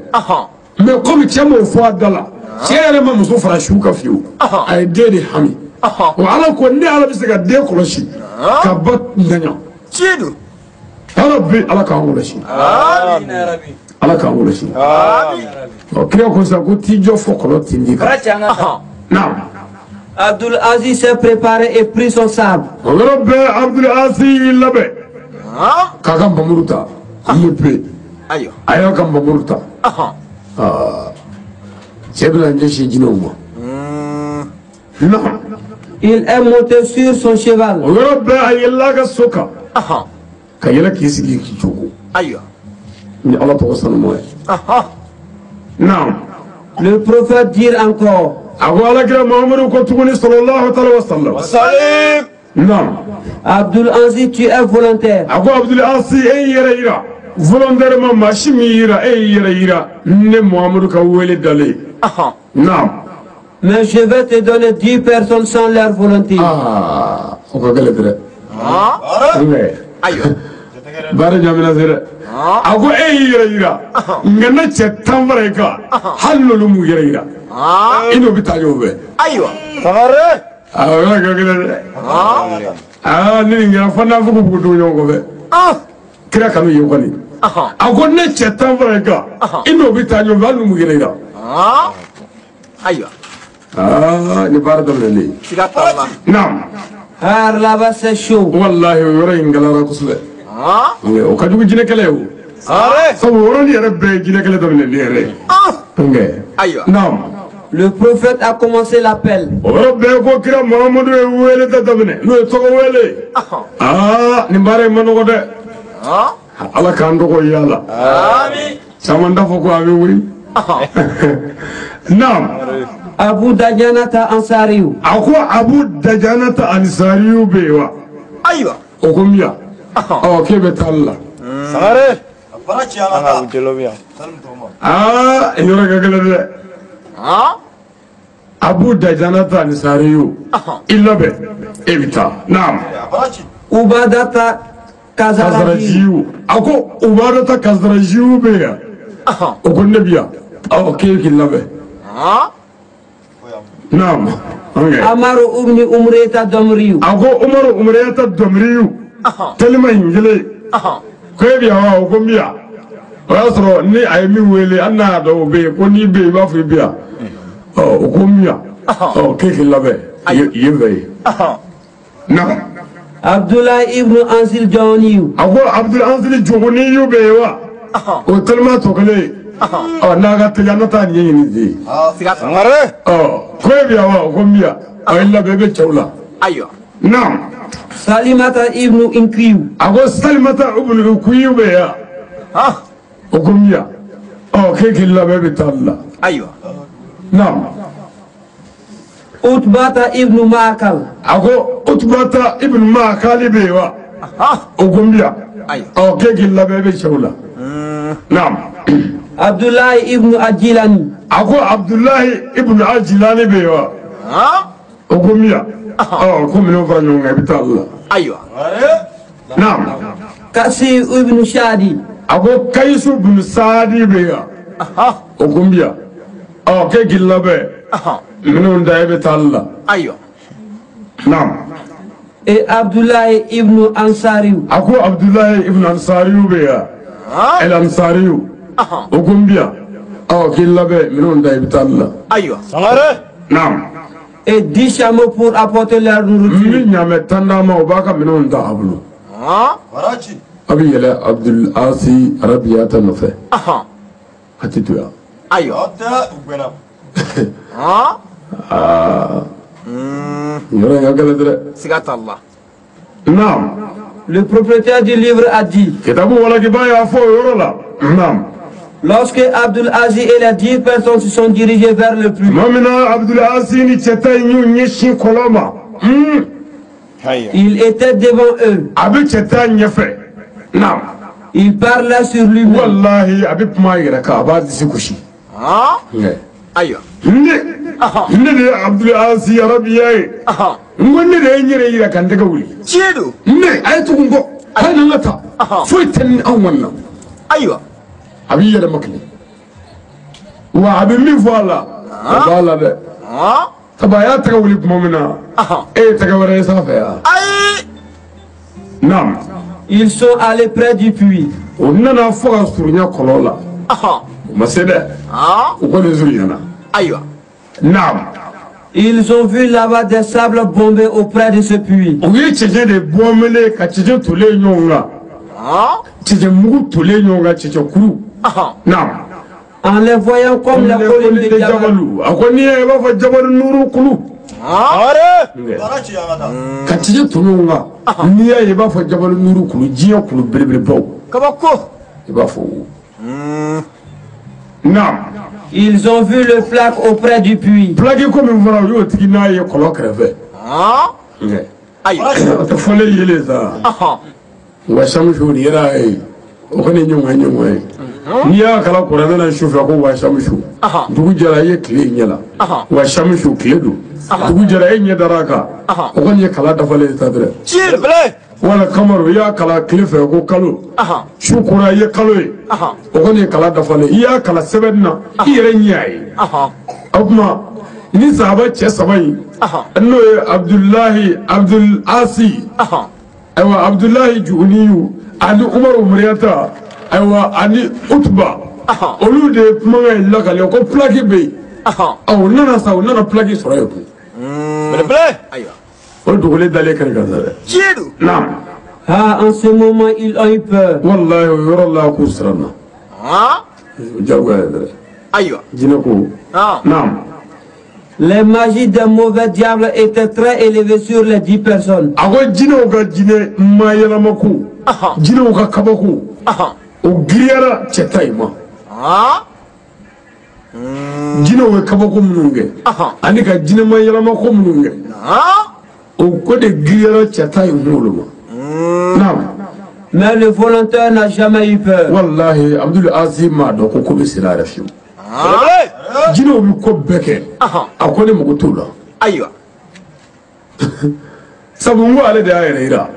Speaker 1: Mais komi cɛ m'o fɔ a da la. Cɛ yɛrɛ ma muso fara su kan fiyewu. A ye den de hami. O Ala ko ne Ala bɛ se ka den kɔlɔsi. Ka ba ŋaɲa.
Speaker 2: Tiɲɛ don.
Speaker 1: Ya Rabbi Ala k'an kɔlɔsi.
Speaker 3: Amina ya Rabbi.
Speaker 1: Ala k'an kɔlɔsi. Ɔ kira ko sisan ko t'i jɔ fo kɔlɔn tindi kan. Naam.
Speaker 4: Abdul Aziz s'est préparé et prit son sabre.
Speaker 1: O yɔrɔ bɛɛ Abdul Aziz y'i labɛn. K'a ka npamuru ta. Ɲepe.
Speaker 2: Ayiwa.
Speaker 1: A y'a ka npamuru ta. Cɛ bɛna ɲɛsin jinɛw ma. Naam.
Speaker 4: Il est monté sur son cheval.
Speaker 1: O yɔrɔ bɛɛ a yɛlɛla a ka so kan. Ka yɛlɛ k'i sigi k'i cogo.
Speaker 2: Ayiwa.
Speaker 1: Ni Ala tɔgɔ sanuma ye. Naam.
Speaker 4: Le prophète dit encore.
Speaker 1: A ko Alakira Muhamadu ko tuguni sallallahu alaihi wa sallam. Non.
Speaker 4: Abdul Aziz, tu es volontaire.
Speaker 1: A ko Abdul Aziz e yɛrɛ yira volontairement maa si min yira e yɛrɛ yira ne Muhamadu ka wele dalen. Non.
Speaker 4: Mais je vais te donner 10 personnes sans leur volonté.
Speaker 1: Ah, o ka gɛlɛn dɛ.
Speaker 2: Ayiwa.
Speaker 1: Baara ɲamina se dɛ. A ko e y'i yɛrɛ yira nka ne cɛ 10 fara i kan hali n'olu m'u yɛrɛ yira i n'o bɛ taa ɲɔgɔn fɛ.
Speaker 2: Ayiwa.
Speaker 3: Sangare.
Speaker 1: Ah, o yɔrɔ ka gɛlɛn dɛ. Ah, ni nin kɛra fo n'a fɔ k'u b'u don ɲɔgɔn kɔfɛ. Kira kanu ye kɔni. A ko ne cɛ 10 fara i kan i n'o bɛ taa ɲɔgɔn fɛ hali n'u m'u yɛrɛ yira.
Speaker 2: Ayiwa.
Speaker 1: Ah, ni baara daminɛlen.
Speaker 2: Siga t'a la.
Speaker 1: Naam.
Speaker 4: Car là-bas c'est chaud.
Speaker 1: Wallahi o yɔrɔ in gɛlɛyara kosɛbɛ. O ka jugu jinɛ kɛlɛ ye o. Sabu o yɔrɔnin yɛrɛ bɛɛ ye jinɛ kɛlɛ daminɛlen yɛrɛ ye.
Speaker 2: Ayiwa.
Speaker 1: Naam.
Speaker 4: Le prophète a commencé l'appel.
Speaker 1: O yɔrɔ bɛɛ ko kira Muhamadu ye wele da daminɛ n'o ye tɔgɔ wele. Aa nin baara in ma nɔgɔ dɛ. Ala k'an tɔgɔ yaala.
Speaker 3: Amin.
Speaker 1: Caman t'a fɔ ko a bɛ wuli. Naam.
Speaker 4: Abu Dajanata Ansariyu.
Speaker 1: A ko Abu Dajanata Ansariyu bɛ yen wa?
Speaker 2: Ayiwa.
Speaker 1: O ko miya. Ɔ k'e bɛ taali la.
Speaker 3: Sangare. An ka jelo bɛ yan.
Speaker 1: Aa yɔrɔ ka gɛlɛn dɛ. Abu Dajanata Ansariyu. I labɛn e bɛ taa. Naam.
Speaker 4: Ubadata Kazarajiyu.
Speaker 1: A ko Ubadata Kazarajiyu bɛ yan. O ko ne bɛ yan. Ɔ k'e k'i labɛn. Naam.
Speaker 4: Amaru ibn Umreta Domriyu.
Speaker 1: A ko Umaru Umreta Domriyu. Telima in kelen. Ko e bɛ yan wa? O ko n bɛ yan. O y'a sɔrɔ ni a ye min wele hali n'a y'a dɔn o bɛ yen ko n'i bɛ yen i b'a fɔ i bɛ yan. Ɔ o ko n bɛ yan. Ɔ k'e k'i labɛn yen fɛ yen. Naam.
Speaker 4: Abdoulaye ibn Anzil Jawaniyu.
Speaker 1: A ko Abdul Anzil Jawaniyu bɛ yen wa? O telima tɔ kelen ye. Ɔ n'a ka teli an na taa ɲɛɲini ten.
Speaker 3: Sangare.
Speaker 1: Ɔ ko e bɛ yan wa? O ko n bɛ yan. Ɔ i labɛn i bɛ cɛw la.
Speaker 2: Ayiwa.
Speaker 1: Naam.
Speaker 4: Salimata ibn Inkiyu.
Speaker 1: A ko Salimata ibn Inkiyu bɛ yan. O ko n bɛ yan. Ɔ k'e k'i labɛn i bɛ taa la.
Speaker 2: Ayiwa.
Speaker 1: Naam.
Speaker 4: Utbata ibn Maakal.
Speaker 1: A ko Utbata ibn Maakali bɛ yen wa? O ko n bɛ yan. Ɔ k'e k'i labɛn i bɛ cɛw la. Naam.
Speaker 4: Abdoulaye ibn Ajilani.
Speaker 1: A ko Abdoulaye ibn Ajilani bɛ yen wa? O ko n bɛ yan. Ɔ ko minɛnw fara ɲɔgɔn kan i bɛ taa la.
Speaker 2: Ayiwa.
Speaker 1: Naam.
Speaker 4: Kasi ibn Shadi.
Speaker 1: A ko Kayisu ibn Saadi bɛ yan. O ko n bɛ yan. Ɔ k'e k'i labɛn. Minɛnw da i bɛ taa la.
Speaker 2: Ayiwa.
Speaker 1: Naam.
Speaker 4: Et Abdoulaye ibn Ansariyu.
Speaker 1: A ko Abdoulaye ibn Ansariyu bɛ yan. El Ansariyu. O ko n bɛ yan. Ɔ k'i labɛn minɛnw da i bɛ taa la.
Speaker 2: Ayiwa.
Speaker 3: Sangare.
Speaker 1: Naam.
Speaker 4: Et 10 chameaux pour apporter leur nourriture.
Speaker 1: N bɛ ɲaamɛ 10 d'a ma o b'a ka minɛnw ta a bolo. A bɛ yɛlɛ Abdul Asi Arabiyata nɔfɛ. A tɛ to yan.
Speaker 2: Ayiwa.
Speaker 1: Aa. Nin yɔrɔ in ka gɛlɛn dɛ.
Speaker 2: Siga t'a la.
Speaker 1: Naam.
Speaker 4: Le propriétaire du livre a dit.
Speaker 1: Kitabu walakiba y'a fɔ o yɔrɔ la. Naam.
Speaker 4: Lorsque Abdul Aziz et les 10 personnes se sont dirigées vers le puits.
Speaker 1: Tuma min na Abdul Aziz ni cɛ tan in y'u ɲɛsin kɔlɔn ma.
Speaker 4: Il était devant eux.
Speaker 1: A bɛ cɛ tan ɲɛfɛ. Naam.
Speaker 4: Il parlait sur lui-même.
Speaker 1: Wallahi a bɛ kuma a yɛrɛ kan a b'a disi gosi.
Speaker 2: Ayiwa.
Speaker 1: Ne de ye Abdul Aziz Arabiya ye. N ko ne de ye n yɛrɛ yira ka n tɛgɛ wuli.
Speaker 2: Tiɲɛ don.
Speaker 1: Ne a ye tugu n kɔ. A ye na n ka taa. Foyi tɛ ni anw kɔni na.
Speaker 2: Ayiwa.
Speaker 1: A b'i yɛrɛ makili. Wa a bɛ min fɔ a la. O b'a la dɛ. Sabu a y'a tɛgɛ wuli tuma min na. E ye tɛgɛ wɛrɛ ye sanfɛ yan.
Speaker 2: Ayi.
Speaker 1: Naam.
Speaker 4: Ils sont allés près du puits.
Speaker 1: O nana fo ka surunya kɔlɔn la. U ma se dɛ. U kɔni surunyana.
Speaker 2: Ayiwa.
Speaker 1: Naam.
Speaker 4: Ils ont vu là-bas des sables bombés auprès de ce puits.
Speaker 1: U ye cɛncɛn de bɔnbɛlen ka cɛncɛn tolen ɲɔgɔn kan. Cɛncɛn mugu tolen ɲɔgɔn kan cɛncɛn kuru. Naam.
Speaker 4: En les voyant comme la colline de Jabalu.
Speaker 1: A ko n'i ye i b'a fɔ Jabalu nuru kulu. Ka cɛncɛn to ɲɔgɔn kan. N'i y'a ye i b'a fɔ Jabalu nuru kulu diɲɛ kulu belebelebaw.
Speaker 2: Kabako.
Speaker 1: I b'a fɔ o. Naam.
Speaker 4: Ils ont vu le plaque auprès du puits.
Speaker 1: Plaque ko min fɔra u y'o tigi n'a ye kɔlɔn kɛrɛfɛ.
Speaker 2: Ayiwa.
Speaker 1: O tɛ fɔlen yelen sa. Wa samusu nin yɛrɛ ye o kɔni ye ɲɔgɔn ye. N'i y'a kalan kuranɛ na su fɛ ko wa samusu. Dugu jɛra i ye tile ɲɛ la. Wa samusu tile don. Dugu jɛra e ɲɛ dara a kan. O kɔni ye kalan dafalen ye sa dɛrɛ. Wala kamaru i y'a kalan tile fɛ ko kalo. Su kora i ye kalo ye. O kɔni ye kalan dafalen. I y'a kalan sɛbɛnni na i yɛrɛ ɲɛ y'a ye. O tuma ni sahaba cɛ saba in n'o ye Abudulayi Abdul Asi ayiwa Abudulayi Juguniyu ani Umaru Muriyata ayiwa ani Utuba olu de ye kumakan in lakale ko pilaki bɛ yen. Ɔ u nana sa u nana pilaki sɔrɔ yen koyi.
Speaker 2: Ayiwa.
Speaker 1: O dogolen dalen kɛrɛ kan sa dɛ.
Speaker 2: Tiɲɛ don.
Speaker 1: Naam.
Speaker 4: Ah, en ce moment, ils ont eu peur.
Speaker 1: Walayi o yɔrɔ la k'u siranna. O diyagoya ye dɛ.
Speaker 2: Ayiwa.
Speaker 1: Jinɛ ko. Naam.
Speaker 4: Les magies des mauvais diables étaient très élevées sur les 10 personnes.
Speaker 1: A ko jinɛw ka jinɛ mayɛlɛmako. Jinɛw ka kabako. O giriyara cɛ ta in ma. Jinɛw ye kabako minnu kɛ. Ani ka jinɛ mayɛlɛmako minnu kɛ. O ko de giriyara cɛ ta in kunkolo ma. Naam.
Speaker 4: Mais le volontaire n'a jamais eu peur.
Speaker 1: Walahi Abdul Aziz m'a dɔn ko ko bɛ sira yɛrɛ fiyewu. Jinɛw bɛ ko bɛɛ kɛ. A ko ne mago t'o la.
Speaker 2: Ayiwa.
Speaker 1: Sabu n ko ale de y'a yɛrɛ yira.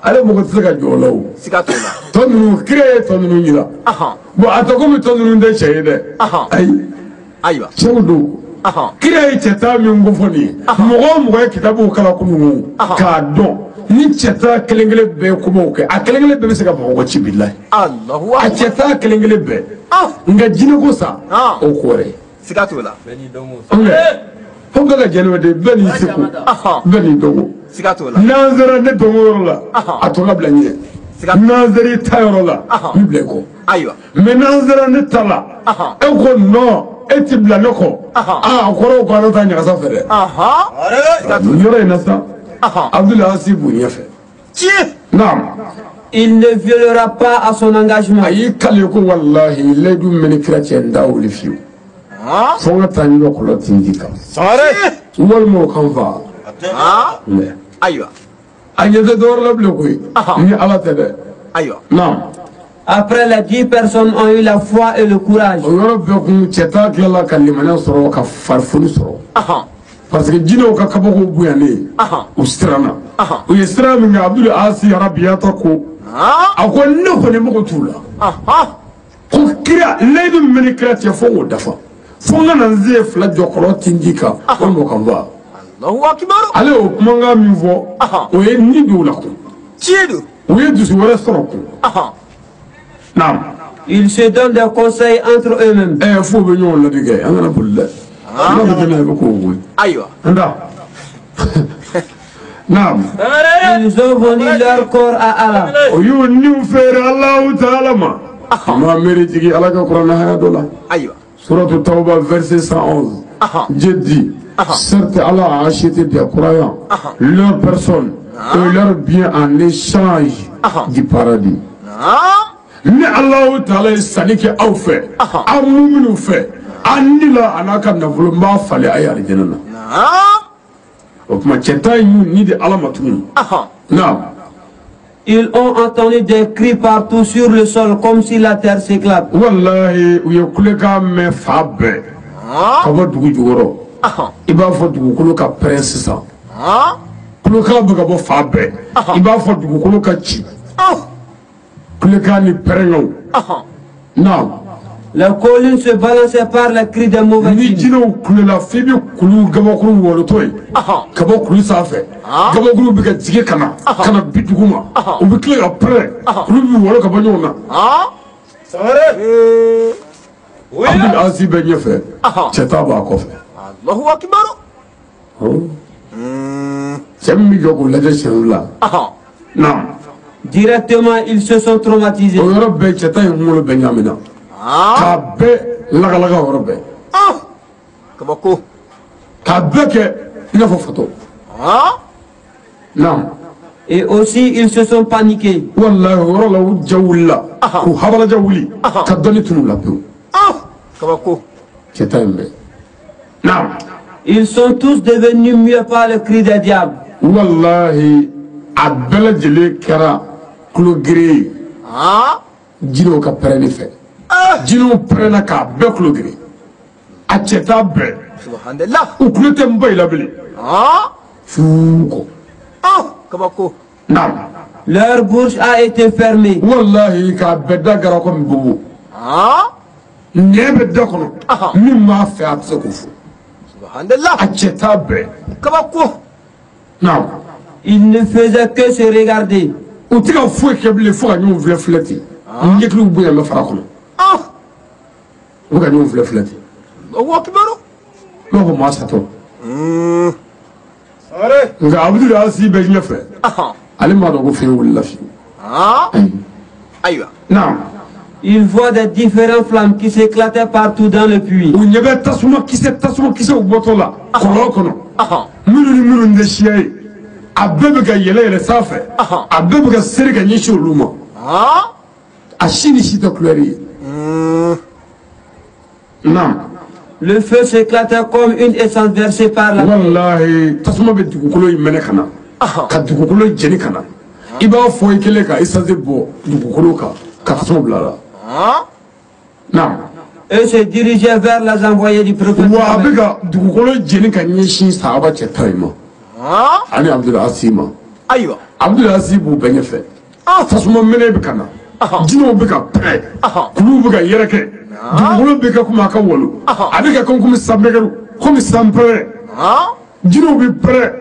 Speaker 1: Ale mago tɛ se ka jɔ o la o.
Speaker 2: Siga t'o la.
Speaker 1: Tɔ ninnu kira ye tɔ ninnu yira. Bon a tɔ komi tɔ ninnu tɛ cɛ ye dɛ. Ayi.
Speaker 2: Ayiwa.
Speaker 1: Cɛw don. Kira ye cɛ tan min ko fɔ nin ye. Mɔgɔ o mɔgɔ ye kitabuw kalan kunun k'a dɔn ni cɛ tan kelen kelen bɛɛ ye kumaw kɛ a kelen kelen bɛɛ bɛ se ka Bamakɔ ci bilahi. A cɛ tan kelen kelen bɛɛ. Nka jinɛ ko sa o ko wɛrɛ.
Speaker 2: Siga t'o la.
Speaker 1: Fo bɛɛ ka jɛnɛ de bɛɛ n'i seko bɛɛ n'i dɔnko.
Speaker 2: Siga t'o la.
Speaker 1: N'an sera ne dɔnko yɔrɔ la a tɔ ka bila ɲɛ. N'an sera i ta yɔrɔ la n bɛ bila i kɔ.
Speaker 2: Ayiwa.
Speaker 1: Mais n'an sera ne ta la e ko non e ti bila ne kɔ. Aa o kɔrɔ ko an ta ɲagasa fɛ dɛ. Nin yɔrɔ in na sa Abdul Asi b'u ɲɛfɛ.
Speaker 2: Tiɲɛ.
Speaker 1: Naam.
Speaker 4: Il ne violera pas à son engagement.
Speaker 1: A y'i kale ko walahi layidu min bɛ ni kira cɛ n t'a wuli fiyewu. Fo n ka taa n jɔ kɔlɔn tinji kan. Walima o kan fa.
Speaker 2: Ayiwa.
Speaker 1: A ɲɛ tɛ dɔwɛrɛ la bilen koyi. Ni Ala tɛ dɛ.
Speaker 2: Ayiwa.
Speaker 1: Naam.
Speaker 4: Après, les 10 personnes ont eu la foi et le courage.
Speaker 1: O yɔrɔ bɛɛ kun cɛ t'a tilala ka limaniya sɔrɔ ka farifoni sɔrɔ. Parce que jinɛw ka kabako bonyalen u siranna. U ye siran min kɛ Abdul Asi Arabiyata ko. A ko ne kɔni mago t'u la. Ko kira layidu min bɛ ni kira cɛ fo k'o dafa. Fo n ka na n sen fila jɔ kɔlɔn tinji kan walima o kan fa. Ale y'o kumakan min fɔ o ye ni don u la kun.
Speaker 2: Tiɲɛ don.
Speaker 1: U ye dusu wɛrɛ sɔrɔ kun. Naam.
Speaker 4: Ils se donnent des conseils entre eux-mêmes.
Speaker 1: Fo bɛ ɲɔgɔn ladi kɛ an kana boli dɛ. N'a bɛ kɛ n'a ye i bɛ k'o koyi.
Speaker 2: Ayiwa.
Speaker 1: N da. Naam.
Speaker 4: Ils ont vendu leur corps à Allah.
Speaker 1: O y'u niw feere Alahu taala ma. A ma miiri jigin Ala ka kuranɛ haya dɔ la.
Speaker 2: Ayiwa.
Speaker 1: Sourate Tauba, verset 111. Dieu dit, certes Allah a acheté des croyants, leur personne et leur bien en échange du paradis. Ni Allahu Taala ye sanni kɛ aw fɛ, aw minnu fɛ, a ni la a n'a ka nafolo n b'a falen a ye alijinɛ na. O tuma cɛ ta in y'u ni di Ala ma tuguni. Naam.
Speaker 4: Ils ont entendu des cris partout sur le sol comme si la terre s'éclate.
Speaker 1: Wallahi u ye kulekan mɛn fa bɛɛ ka bɔ dugu jukɔrɔ. I b'a fɔ dugukolo ka pɛrɛn sisan. Kulekan bɛ ka bɔ fa bɛɛ. I b'a fɔ dugukolo ka ci. Kulekan ni pɛrɛnkanw. Naam.
Speaker 4: Les collines se balançaient par les cris des mauvais
Speaker 1: Ni
Speaker 4: djinns.
Speaker 1: jinɛw kulela f'i bɛ kulu gabakuru wɔlɔtɔ ye ka bɔ kulu sanfɛ. Gabakuru bɛ ka jigin ka na ka na bi dugu ma. U bɛ tila ka pɛrɛn. Kulu bɛ wɔlɔ ka bɔ ɲɔgɔn na. Abdul Aziz bɛ ɲɛfɛ. Cɛ ta b'a kɔfɛ.
Speaker 2: Allahu akbar.
Speaker 1: Cɛ min bɛ jɔ k'u lajɛ siɲɛ fila. Naam.
Speaker 4: Directement, ils se sont traumatisés.
Speaker 1: O yɔrɔ bɛɛ cɛ ta in kunkolo bɛɛ ɲaamina. K'a bɛɛ lagalaga o yɔrɔ bɛɛ.
Speaker 2: Kabako.
Speaker 1: K'a bɛɛ kɛ i n'a fɔ fatɔ. Naam.
Speaker 4: Et aussi, ils se sont paniqués.
Speaker 1: Wallahi o yɔrɔ la u ja wulila. K'u habalaja wuli. Ka dɔnni tunu u la pewu.
Speaker 2: Kabako.
Speaker 1: Cɛ ta in bɛɛ. Naam.
Speaker 4: Ils sont tous devenus muets par le cri des diables.
Speaker 1: Wallahi a bɛɛ lajɛlen kɛra kulo gere ye. Jinɛw ka pɛrɛnni fɛ. Jinɛw pɛrɛnna k'a bɛɛ kulo gere. A cɛ t'a bɛɛ.
Speaker 2: Subhanallah.
Speaker 1: U kulo tɛ n ba i la bilen. Fuu kɔ.
Speaker 2: Kabako.
Speaker 1: Naam.
Speaker 4: Leur bouche a été fermée.
Speaker 1: Wallahi k'a bɛɛ da gara komi bobo. Ɲɛ bɛ da kɔnɔ. Min b'a fɛ a tɛ se k'o fɔ.
Speaker 2: Subhanallah.
Speaker 1: A cɛ t'a bɛɛ.
Speaker 2: Kabako.
Speaker 1: Naam.
Speaker 4: Ils ne faisaient que se regarder.
Speaker 1: U tɛ ka foyi kɛ bilen fo ka ɲɔgɔn filɛ filɛ ten. Ɲɛkiliw bonya bɛ fara kɔnɔ. U bɛ ka ɲɔgɔn filɛ filɛ ten.
Speaker 2: Allahu akbar.
Speaker 1: I b'a fɔ maa satɔ. Nka Abudulu Asi bɛ ɲɛfɛ. Ale m'a dɔn ko fɛn wulila fiyewu.
Speaker 2: Ayiwa.
Speaker 1: Naam.
Speaker 4: Ils voient des différentes flammes qui s'éclataient partout dans le puits.
Speaker 1: U ɲɛ bɛ tasuma kisɛw bɔtɔ la kɔlɔn kɔnɔ. Minnu ni minnu tɛ siya ye. A bɛɛ bɛ ka yɛlɛ yɛlɛ sanfɛ. A bɛɛ bɛ ka seri ka ɲɛsin olu ma. A si ni si tɛ kulɛri ye. Naam.
Speaker 4: Le feu s'éclatait comme une essence versée par la.
Speaker 1: Wallahi tasuma bɛ dugukolo in mɛnɛ ka na. Ka dugukolo jeni ka na. I b'a fɔ i kɛlen ka essence bɔ dugukolo kan ka tasuma bila a la. Naam.
Speaker 4: Eux se dirigeaient vers les envoyés du prophète.
Speaker 1: Wa a bɛ ka dugukolo jeni ka ɲɛsin sahaba cɛ tan in ma. Ani Abudulu Asi ma.
Speaker 2: Ayiwa.
Speaker 1: Abudulu Asi b'u bɛɛ ɲɛfɛ. Tasuma mɛnɛ bɛ ka na. Jinɛw bɛ ka pɛrɛn. Kuluw bɛ ka yɛrɛkɛ. Dugukolo bɛ kɛ komi a ka walo. A bɛ kɛ komi sanpɛrɛn komi sanpɛrɛn. Jinɛw bɛ pɛrɛn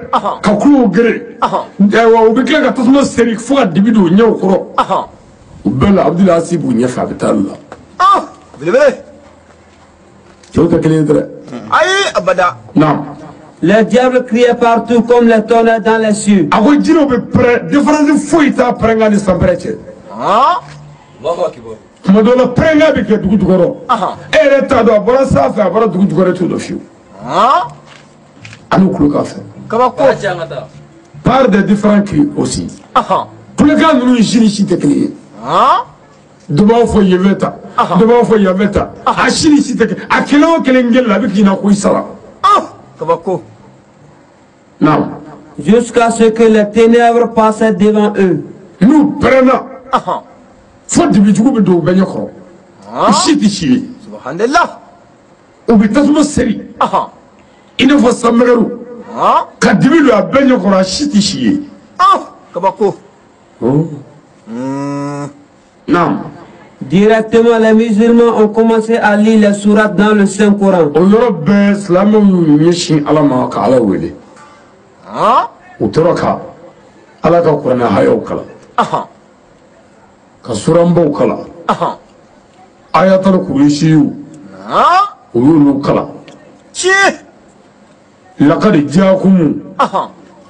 Speaker 1: ka kulow gere. Ayiwa u bɛ tila ka tasuma seri fo ka dibi don u ɲɛw kɔrɔ. U bɛɛ la Abudulu Asi b'u ɲɛfɛ a bɛ taa la.
Speaker 2: Belebele.
Speaker 1: Cɛw tɛ kelen ye dɛ.
Speaker 2: Ayi abada.
Speaker 1: Naam.
Speaker 4: Les diables criaient partout comme les tonnerres dans les cieux.
Speaker 1: A ko jinɛw bɛ pɛrɛn différence foyi t'a pɛrɛnkan ni sanpɛrɛn cɛ. Tuma dɔw la pɛrɛnkan bɛ kɛ dugu jukɔrɔ. E yɛrɛ t'a dɔn a bɔra sanfɛ a bɔra dugu jukɔrɔ e t'o dɔn fiyewu. A n'u kulokan fɛ.
Speaker 2: Kabako.
Speaker 1: Par des différents cris aussi. Kulokan ninnu si ni si tɛ kelen ye. Dɔ b'a fɔ yen bɛ ta. Dɔ b'a fɔ yan bɛ ta. A si ni si tɛ kelen. A kelen o kelen kelen la a bɛ k'i na ko i sara.
Speaker 2: Kabako.
Speaker 1: Naam.
Speaker 4: Jusqu'à ce que les ténèbres passaient devant eux.
Speaker 1: N'u pɛrɛnna. Fo dibijugu bɛ don u bɛɛ ɲɛkɔrɔ. U si tɛ si ye.
Speaker 2: Subhanallah.
Speaker 1: U bɛ tasuma seri. I n'a fɔ sanmɛgɛru. Ka dibi don a bɛɛ ɲɛkɔrɔ a si tɛ si ye.
Speaker 2: Kabako.
Speaker 1: Naam.
Speaker 4: Directement, les musulmans ont commencé à lire les sourates dans le Saint-Coran.
Speaker 1: O yɔrɔ bɛɛ silamɛw y'u ɲɛsin Ala ma ka Ala wele. U tora ka Ala ka kuranɛ hayaw kalan. Ka suranbaw kalan. Ayatal kurisiyu. U y'olu kalan. Laqad jaakum.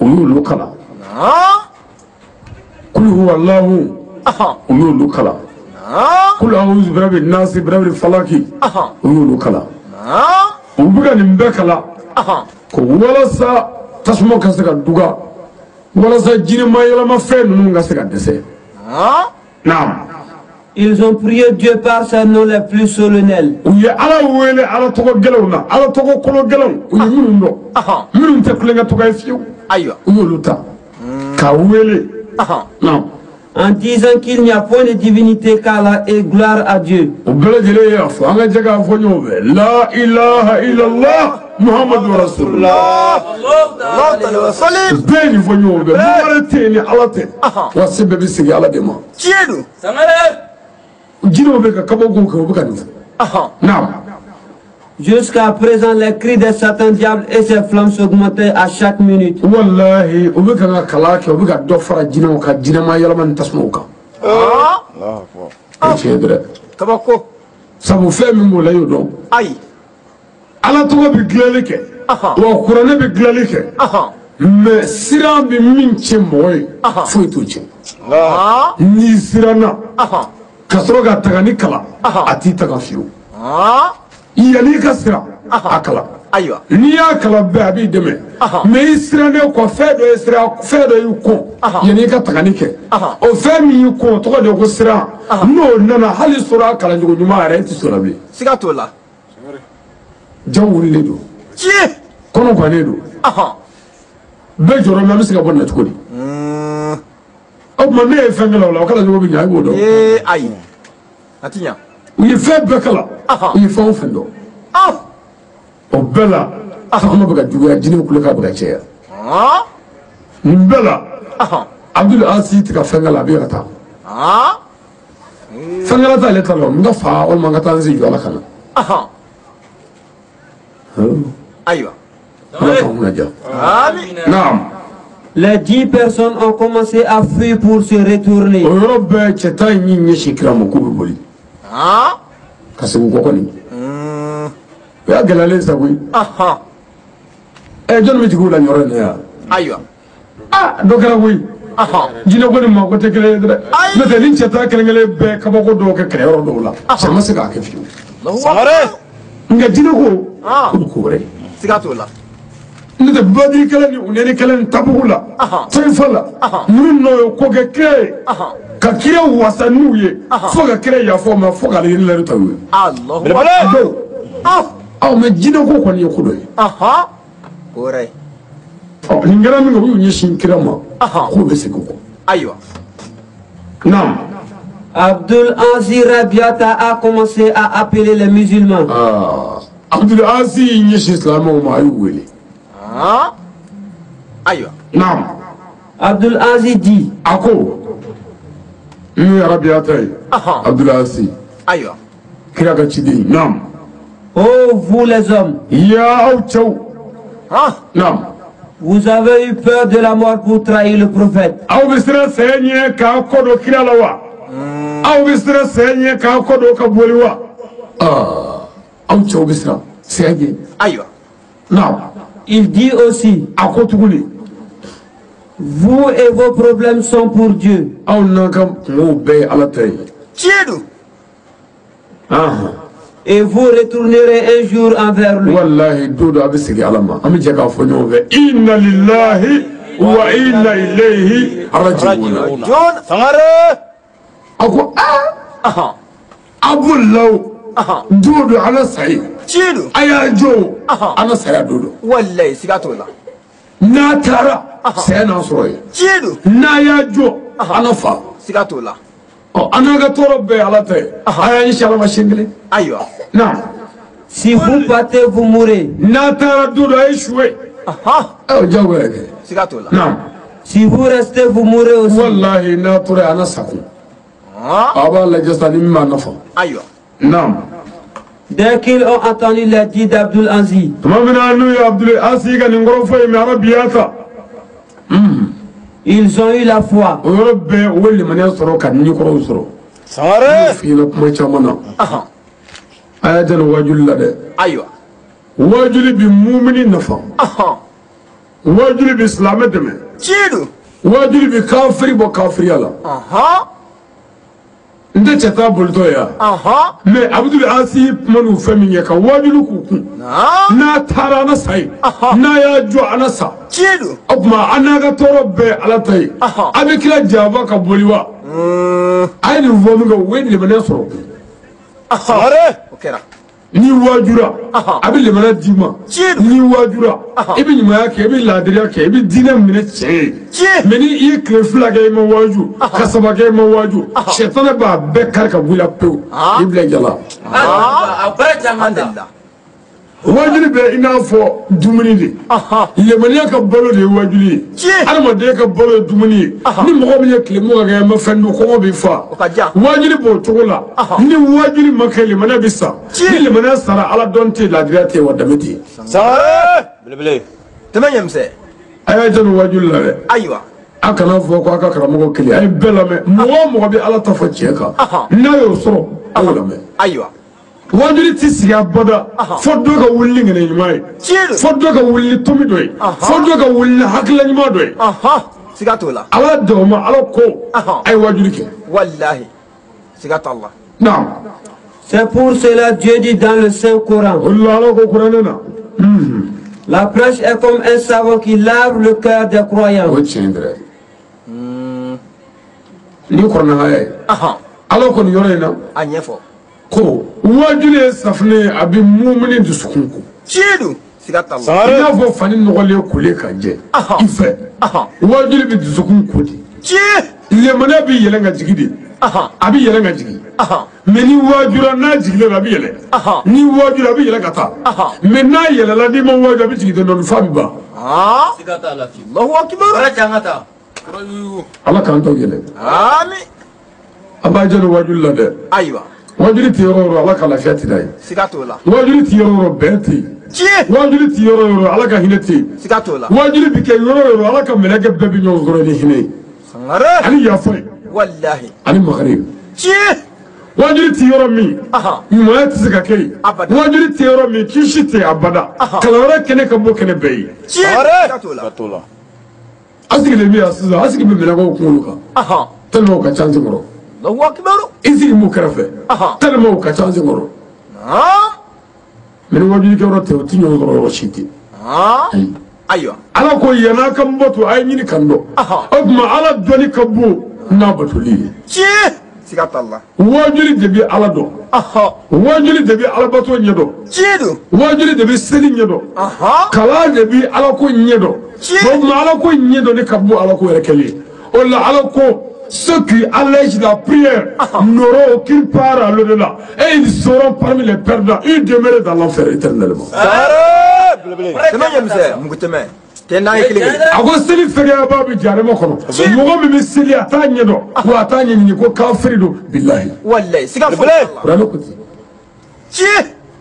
Speaker 1: U y'olu kalan. Kul huwa Allahu. U y'olu kalan. Kul a'udhu birabbi nasi birabbil falaki. U y'olu kalan. U bɛ ka nin bɛɛ kalan. Ko walasa tasuma ka se ka duga. Walasa jinɛmayɛlɛmafɛn ninnu ka se ka dɛsɛ. Naam.
Speaker 4: Ils ont prié Dieu par ses noms les plus solennels.
Speaker 1: U ye Ala wele Ala tɔgɔ gɛlɛnw na Ala tɔgɔ kolo gɛlɛnw u ye minnu dɔn. Minnu tɛ kulonkɛ tɔgɔ ye fiyewu.
Speaker 2: Ayiwa.
Speaker 1: U y'olu ta. K'a wele. Naam.
Speaker 4: En disant qu'il n'y a point de divinité qu'Allah et gloire à Dieu.
Speaker 1: U bɛɛ lajɛlen y'a fɔ an ka jɛ k'a fɔ ɲɔgɔn fɛ. La ilaha illallah Muhammadu Rasulullah. U bɛɛ ye nin fɔ ɲɔgɔn fɛ. Mɔgɔ wɛrɛ tɛ yen ni Ala tɛ. Wa se bɛɛ bɛ segin Ala de ma.
Speaker 2: Tiɲɛ don.
Speaker 1: Jinɛw bɛ ka kabako kɛ u bɛ ka nin fɔ. Naam.
Speaker 4: Jusqu'à présent, les cris des Satans diables et ses flammes s'augmentaient à chaque minute.
Speaker 1: Wallahi, u bɛ ka kalan kɛ u bɛ ka dɔ fara jinɛw kan jinɛma yɛlɛma ni tasumaw kan. O ye tiɲɛ ye dɛ.
Speaker 2: Kabako.
Speaker 1: Sabu fɛn min b'o la i y'o dɔn.
Speaker 2: Ayi.
Speaker 1: Ala tɔgɔ bɛ dilanli kɛ. Wa kuranɛ bɛ dilanli kɛ. Mais siran bɛ min tiɲɛ mɔgɔ ye foyi t'o tiɲɛ. N'i siranna ka sɔrɔ ka tagani kalan a t'i taga fiyewu. Yanni i ka siran a kalan.
Speaker 2: Ayiwa.
Speaker 1: N'i y'a kalan bɛɛ a b'i dɛmɛ. Mais i sirannen kɔ fɛn dɔ ye siran fɛn dɔ y'i kɔn. Yanni i ka tagani kɛ. O fɛn min y'i kɔn o tɔgɔ de ko siran. N'o nana hali sɔrɔ a kalancogo ɲuman yɛrɛ e tɛ sɔrɔ bilen.
Speaker 2: Siga t'o la.
Speaker 1: Jaw wulilen don.
Speaker 2: Tiɲɛ.
Speaker 1: Kɔnɔ gannen don. Bɛɛ jɔrɔ mɛ an bɛ se ka bɔ nin na cogo di? O tuma ne ye fɛn kɛla o la o kɛla cogo bɛ ɲɛ, a b'o dɔn.
Speaker 2: Ee ayi, a ti ɲa.
Speaker 1: U ye fɛn bɛɛ kala, u ye fɛn o fɛn dɔn. O bɛɛ la takuma bɛ ka juguya, jinɛw kulekan bɛ ka caya. Nin bɛɛ la Abdul Asi tɛ ka fɛn kala, a bɛ ka taa. Fɛn kala t'ale ta la, n ka fa walima n ka taa n sen jɔ ala ka na.
Speaker 2: Ayiwa.
Speaker 1: Ala k'an kunna diya. Naam.
Speaker 4: Les 10 personnes ont commencé à fuir pour se retourner.
Speaker 1: O yɔrɔ bɛɛ cɛ tan in y'i ɲɛsin kira ma k'u bɛ boli. Ka segin kɔ kɔni. O y'a gɛlɛyalen sa koyi. Ɛ jɔnni bɛ jigin u la nin yɔrɔ in na yan?
Speaker 2: Ayiwa.
Speaker 1: Aa dɔ kɛra koyi. Jinɛ ko ni maa ko tɛ kelen ye dɛ. N'o tɛ ni cɛ tan kelen kelen bɛɛ kabako dɔw kɛ kɛlɛyɔrɔ dɔw la. Cɛ ma se k'a kɛ fiyewu.
Speaker 3: Sangare.
Speaker 1: Nka jinɛ ko o bɛ ko wɛrɛ ye.
Speaker 2: Siga t'o la.
Speaker 1: N'o tɛ Badiri kɛlɛ ni Unɛni kɛlɛ ni Tabugu la, Tɛnfa la, ninnu nɔ ye ko kɛ kira ye, ka kira wasa n'u ye, fo ka kira yafa u ma, fo k'ale yiri layidu ta u ye.
Speaker 2: Belebele.
Speaker 1: Aw mɛ jinɛ ko kɔni ye ko dɔ ye.
Speaker 2: Ko wɛrɛ ye.
Speaker 1: Ɔ nin kɛra min kɛ u y'u ɲɛsin kira ma, k'u bɛ segin kɔ.
Speaker 2: Ayiwa.
Speaker 1: Naam.
Speaker 4: Abdul Aziz Rabiata a commencé à appeler les musulmans.
Speaker 1: Abdul Aziz y'i ɲɛsin silamɛw ma, a y'u wele.
Speaker 2: Ayiwa.
Speaker 1: Naam.
Speaker 4: Abdul Aziz dit.
Speaker 1: A ko n'o ye Rabiata ye. Abdul Aziz.
Speaker 2: Ayiwa.
Speaker 1: Kira ka ciden. Naam.
Speaker 4: Oh vous les hommes.
Speaker 1: Ya aw cɛw. Naam.
Speaker 4: Vous avez eu peur de la mort pour trahir le prophète.
Speaker 1: Aw bɛ siran saya ɲɛ k'aw kɔ don kira la wa? Aw bɛ siran saya ɲɛ k'aw kɔ don ka boli wa? Aw cɛw bɛ siran saya ɲɛ.
Speaker 2: Ayiwa.
Speaker 1: Naam.
Speaker 4: Il dit aussi.
Speaker 1: A ko tuguni.
Speaker 4: Vous et vos problèmes sont pour Dieu.
Speaker 1: Aw n'an ka kungow bɛɛ ye Ala ta ye.
Speaker 2: Tiɲɛ don.
Speaker 4: Et vous retournerez un jour envers lui.
Speaker 1: Wallahi don dɔ a bɛ segin Ala ma. An bɛ jɛ k'a fɔ ɲɔgɔn fɛ. Inna lillahi wa inna ilayhi raji'un.
Speaker 3: Sangare.
Speaker 1: A ko aa. A bolila o. Don dɔ ala sa ye.
Speaker 2: Tiɲɛ don.
Speaker 1: A y'a jɔ o. Ala saya don dɔ.
Speaker 2: Wallahi siga t'o la.
Speaker 1: N'a taara saya n'an sɔrɔ yen.
Speaker 2: Tiɲɛ don.
Speaker 1: N'a y'a jɔ ala fa.
Speaker 2: Siga t'o la.
Speaker 1: Ɔ an n'an ka tɔɔrɔ bɛɛ ye Ala ta ye. A y'an ɲɛsin Ala ma siɲɛ kelen.
Speaker 2: Ayiwa.
Speaker 1: Naam.
Speaker 4: Si vous partez, vous mourrez.
Speaker 1: N'a taara don dɔ a ye su ye. O diyagoya kɛ.
Speaker 2: Siga t'o la.
Speaker 1: Naam.
Speaker 4: Si vous restez, vous mourrez aussi.
Speaker 1: Wallahi n'a tora yen a na sa kun. A b'a lajɛ sisan ni min b'a nafa.
Speaker 2: Ayiwa.
Speaker 1: Naam.
Speaker 4: Dès qu'ils ont entendu les dits d'Abdul Aziz.
Speaker 1: Tuma min na n'u ye Abdul Aziz ka nin kɔrɔfɔ in mɛn Arabiyata.
Speaker 4: Ils ont eu la foi.
Speaker 1: O yɔrɔ bɛɛ u ye limaniya sɔrɔ ka nikɔrɔw sɔrɔ.
Speaker 3: Sangare.
Speaker 1: N y'o f'i ɲɛna kuma caman na. A y'a janto wajuli la dɛ.
Speaker 2: Ayiwa.
Speaker 1: Wajuli bi mumini nafa. Wajuli bi silamɛ dɛmɛ.
Speaker 2: Tiɲɛ don.
Speaker 1: Wajuli bi kafiri bɔ kafiriya la. N tɛ cɛ t'a bolitɔ ye yan. Mɛ Abdul Aziz kuma n'u fɛn min kɛ ka wajulu k'u kun. N'a taara an na sa yen. N'a y'a jɔ an na sa.
Speaker 2: Tiɲɛ don.
Speaker 1: O tuma an n'a ka tɔɔrɔ bɛɛ Ala ta ye. A bɛ kira janfa ka boli wa? A ye nin fɔ min kɛ u ye limaniya sɔrɔ.
Speaker 3: Sangare.
Speaker 2: O kɛra.
Speaker 1: N'i wajura a bɛ limaniya d'i ma. N'i wajura i bɛ ɲumanya kɛ, i bɛ laadiriya kɛ, i bɛ diinɛ minɛ tiɲɛ ye. Mɛ ni i ye tile fila kɛ i ma waju, ka saba kɛ i ma waju, sɛtanɛ b'a bɛɛ kari ka bɔ i la pewu k'i bila jala.
Speaker 2: Alhamdulillah.
Speaker 1: Wajuli bɛ i n'a fɔ dumuni de. Limaniya ka balo de ye wajuli ye. Adamaden ka balo ye dumuni ye. Ni mɔgɔ min ye tile mugan kɛ ma fɛn dun, kɔngɔ b'i fa. Wajuli b'o cogo la. Ni wajuli ma kɛ limaniya bɛ sa. Ni limaniya sara Ala dɔn tɛ yen, laadiriya tɛ yen, wa danbe tɛ yen.
Speaker 3: Sangare. Belebele.
Speaker 2: Tɛmɛ ɲɛmisɛn.
Speaker 1: A y'a janto wajuli la dɛ.
Speaker 2: Ayiwa.
Speaker 1: A kana fɔ ko a ka karamɔgɔ kelen, a ye bɛɛ lamɛn. Mɔgɔ o mɔgɔ bɛ Ala ta fɔ tiɲɛ kan, n'a y'o sɔrɔ, a y'o lamɛn.
Speaker 2: Ayiwa.
Speaker 1: Wajuli ti sigi abada fo dɔ ka wuli ni ŋaniya ɲuman ye, fo dɔ ka wuli ni tomi dɔ ye, fo dɔ ka wuli ni hakilila ɲuman dɔ ye.
Speaker 2: Siga t'o la.
Speaker 1: Ala dɔw ma Ala ko a ye wajuli kɛ.
Speaker 2: Walahi siga t'a la.
Speaker 1: Naam.
Speaker 4: C'est pour cela Dieu dit dans le Saint Coran.
Speaker 1: O de la Ala ko kuranɛ na.
Speaker 4: La prêche est comme un savon qui lave le cœur des croyants.
Speaker 1: O tiɲɛ dɛ. Ni kuranɛ haya ye. Ala ko nin yɔrɔ in na.
Speaker 2: A ɲɛfɔ.
Speaker 1: Ko wajuli ye safunɛ ye, a bɛ mumini dusukun ko.
Speaker 2: Tiɲɛ don. Siga t'a la.
Speaker 1: I n'a fɔ fani nɔgɔlen kolen ka jɛ i fɛ. Waajuli bɛ dusukun ko de. Lemaniya bɛ yɛlɛn ka jigin de. A bɛ yɛlɛn ka jigin. Mais ni waajula n'a jigilen a bɛ yɛlɛ. Ni waajula a bɛ yɛlɛ ka taa. Mais n'a yɛlɛla n'i ma waaju a bɛ jigin dɔɔni dɔɔni f'a bɛ ban.
Speaker 3: Siga t'a la fiyewu.
Speaker 2: Allahu akbar.
Speaker 3: Bara cɛ an ka taa.
Speaker 1: Ala k'an tɔ yɛlɛ.
Speaker 2: Ami.
Speaker 1: An b'a jɛ waajuli la dɛ.
Speaker 2: Ayiwa.
Speaker 1: Waajuli tɛ yɔrɔ o yɔrɔ Ala ka lafiya tɛ da yen.
Speaker 2: Siga t'o la.
Speaker 1: Waajuli tɛ yɔrɔ o yɔrɔ bɛn tɛ yen. Waajuli tɛ yɔrɔ o yɔrɔ Ala ka hinɛ tɛ yen.
Speaker 2: Siga t'o la.
Speaker 1: Waajuli bɛ kɛ yɔrɔ o yɔrɔ Ala ka mɛlɛkɛ bɛɛ bɛ ɲɔgɔn sɔrɔ ni hinɛ ye.
Speaker 2: Sangare.
Speaker 1: Ani yafa ye.
Speaker 2: Walahi.
Speaker 1: Ani makari ye. Waajuli tɛ yɔrɔ min. Ɲumanya tɛ se ka kɛ yen. Waajuli tɛ yɔrɔ min kisi tɛ yen abada. Kalanyɔrɔ kɛnɛ ka bɔ kɛnɛ bɛɛ ye.
Speaker 2: Siga t'o la.
Speaker 1: An sigilen bɛ yan sisan an sigi bɛ mɛlɛkɛw kunkolo kan. Tellement u ka ca an senkɔrɔ.
Speaker 2: Allahu akbar.
Speaker 1: I sigi b'u kɛrɛfɛ. Tellement u ka ca an senkɔrɔ. Mais ni waajuli kɛyɔrɔ tɛ o tɛ ɲɔgɔn sɔrɔ yɔrɔ si tɛ.
Speaker 2: Ayiwa.
Speaker 1: Ala ko yann'a ka n bato a ye ɲini ka n dɔn. O tuma Ala dɔnni ka bon n'a batoli ye.
Speaker 2: Siga t'a la.
Speaker 1: Waajuli de bɛ Ala dɔn. Waajuli de bɛ Alabato ɲɛ dɔn. Waajuli de bɛ seli ɲɛ dɔn. Kalan de bɛ Alako ɲɛ dɔn. O tuma Alako ɲɛ dɔnni ka bon Alako yɛrɛ kɛli ye. O la Ala ko ceux qui allègent la prière n'auront aucune part à l'au-delà et ils seront parmi les perdants, ils demeurent dans l'enfer éternellement.
Speaker 2: Tɛmɛ ɲɛmisɛn mugu tɛmɛ. Tɛ n'a ye kelen kelen.
Speaker 1: A ko seli fɛgɛyaba bɛ jahanama kɔnɔ. Mɔgɔ min bɛ seli a t'a ɲɛ dɔn wa a t'a ɲɛɲini ko kafiri don bilahi.
Speaker 2: Walayi siga foyi t'a la.
Speaker 1: Kuranɛ ko ten.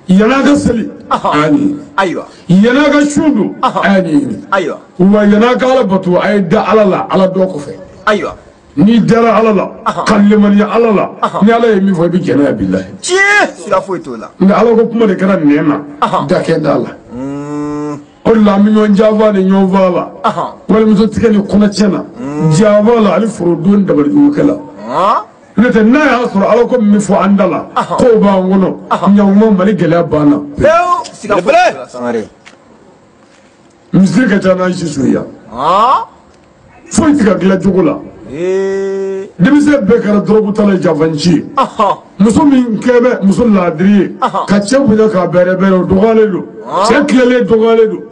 Speaker 1: Yann'a ka seli a y'a ɲɛɲini.
Speaker 2: Ayiwa.
Speaker 1: Yann'a ka sun don a y'a ɲɛɲini.
Speaker 2: Ayiwa.
Speaker 1: Wa yann'a ka Ala bato a ye da Ala la Ala dɔ kɔfɛ.
Speaker 2: Ayiwa.
Speaker 1: N'i dara Ala la ka lemaniya Ala la ni Ala ye min fɔ i bɛ jɛn n'a ye bilahi.
Speaker 2: Siga foyi t'o la.
Speaker 1: Nka Ala ko kuma de kɛra nɛn na dakɛ t'a la. O de la an bɛ ɲɔgɔn janfa ni ɲɔgɔn fa la. Walimuso tigɛ ni kɔnɔtiɲɛ na. Janfa la ani forodon dabalijugukɛ la. N'o tɛ n'a y'a sɔrɔ Ala ko min fɔ an da la k'o b'an kɔnɔ ɲankuma Mali gɛlɛya banna.
Speaker 2: Pewu. Siga foyi t'o la Sangare.
Speaker 1: Misiri ka ca n'an si so ye yan. Foyi tɛ ka dilan cogo la. Denmisɛn bɛɛ kɛra dɔrɔgutala ye janfanci ye. Muso min kɛ bɛ muso laadiri ye ka cɛ bonya k'a bɛrɛ bɛrɛ o dɔgɔyalen don. Cɛ tilalen dɔgɔyalen don.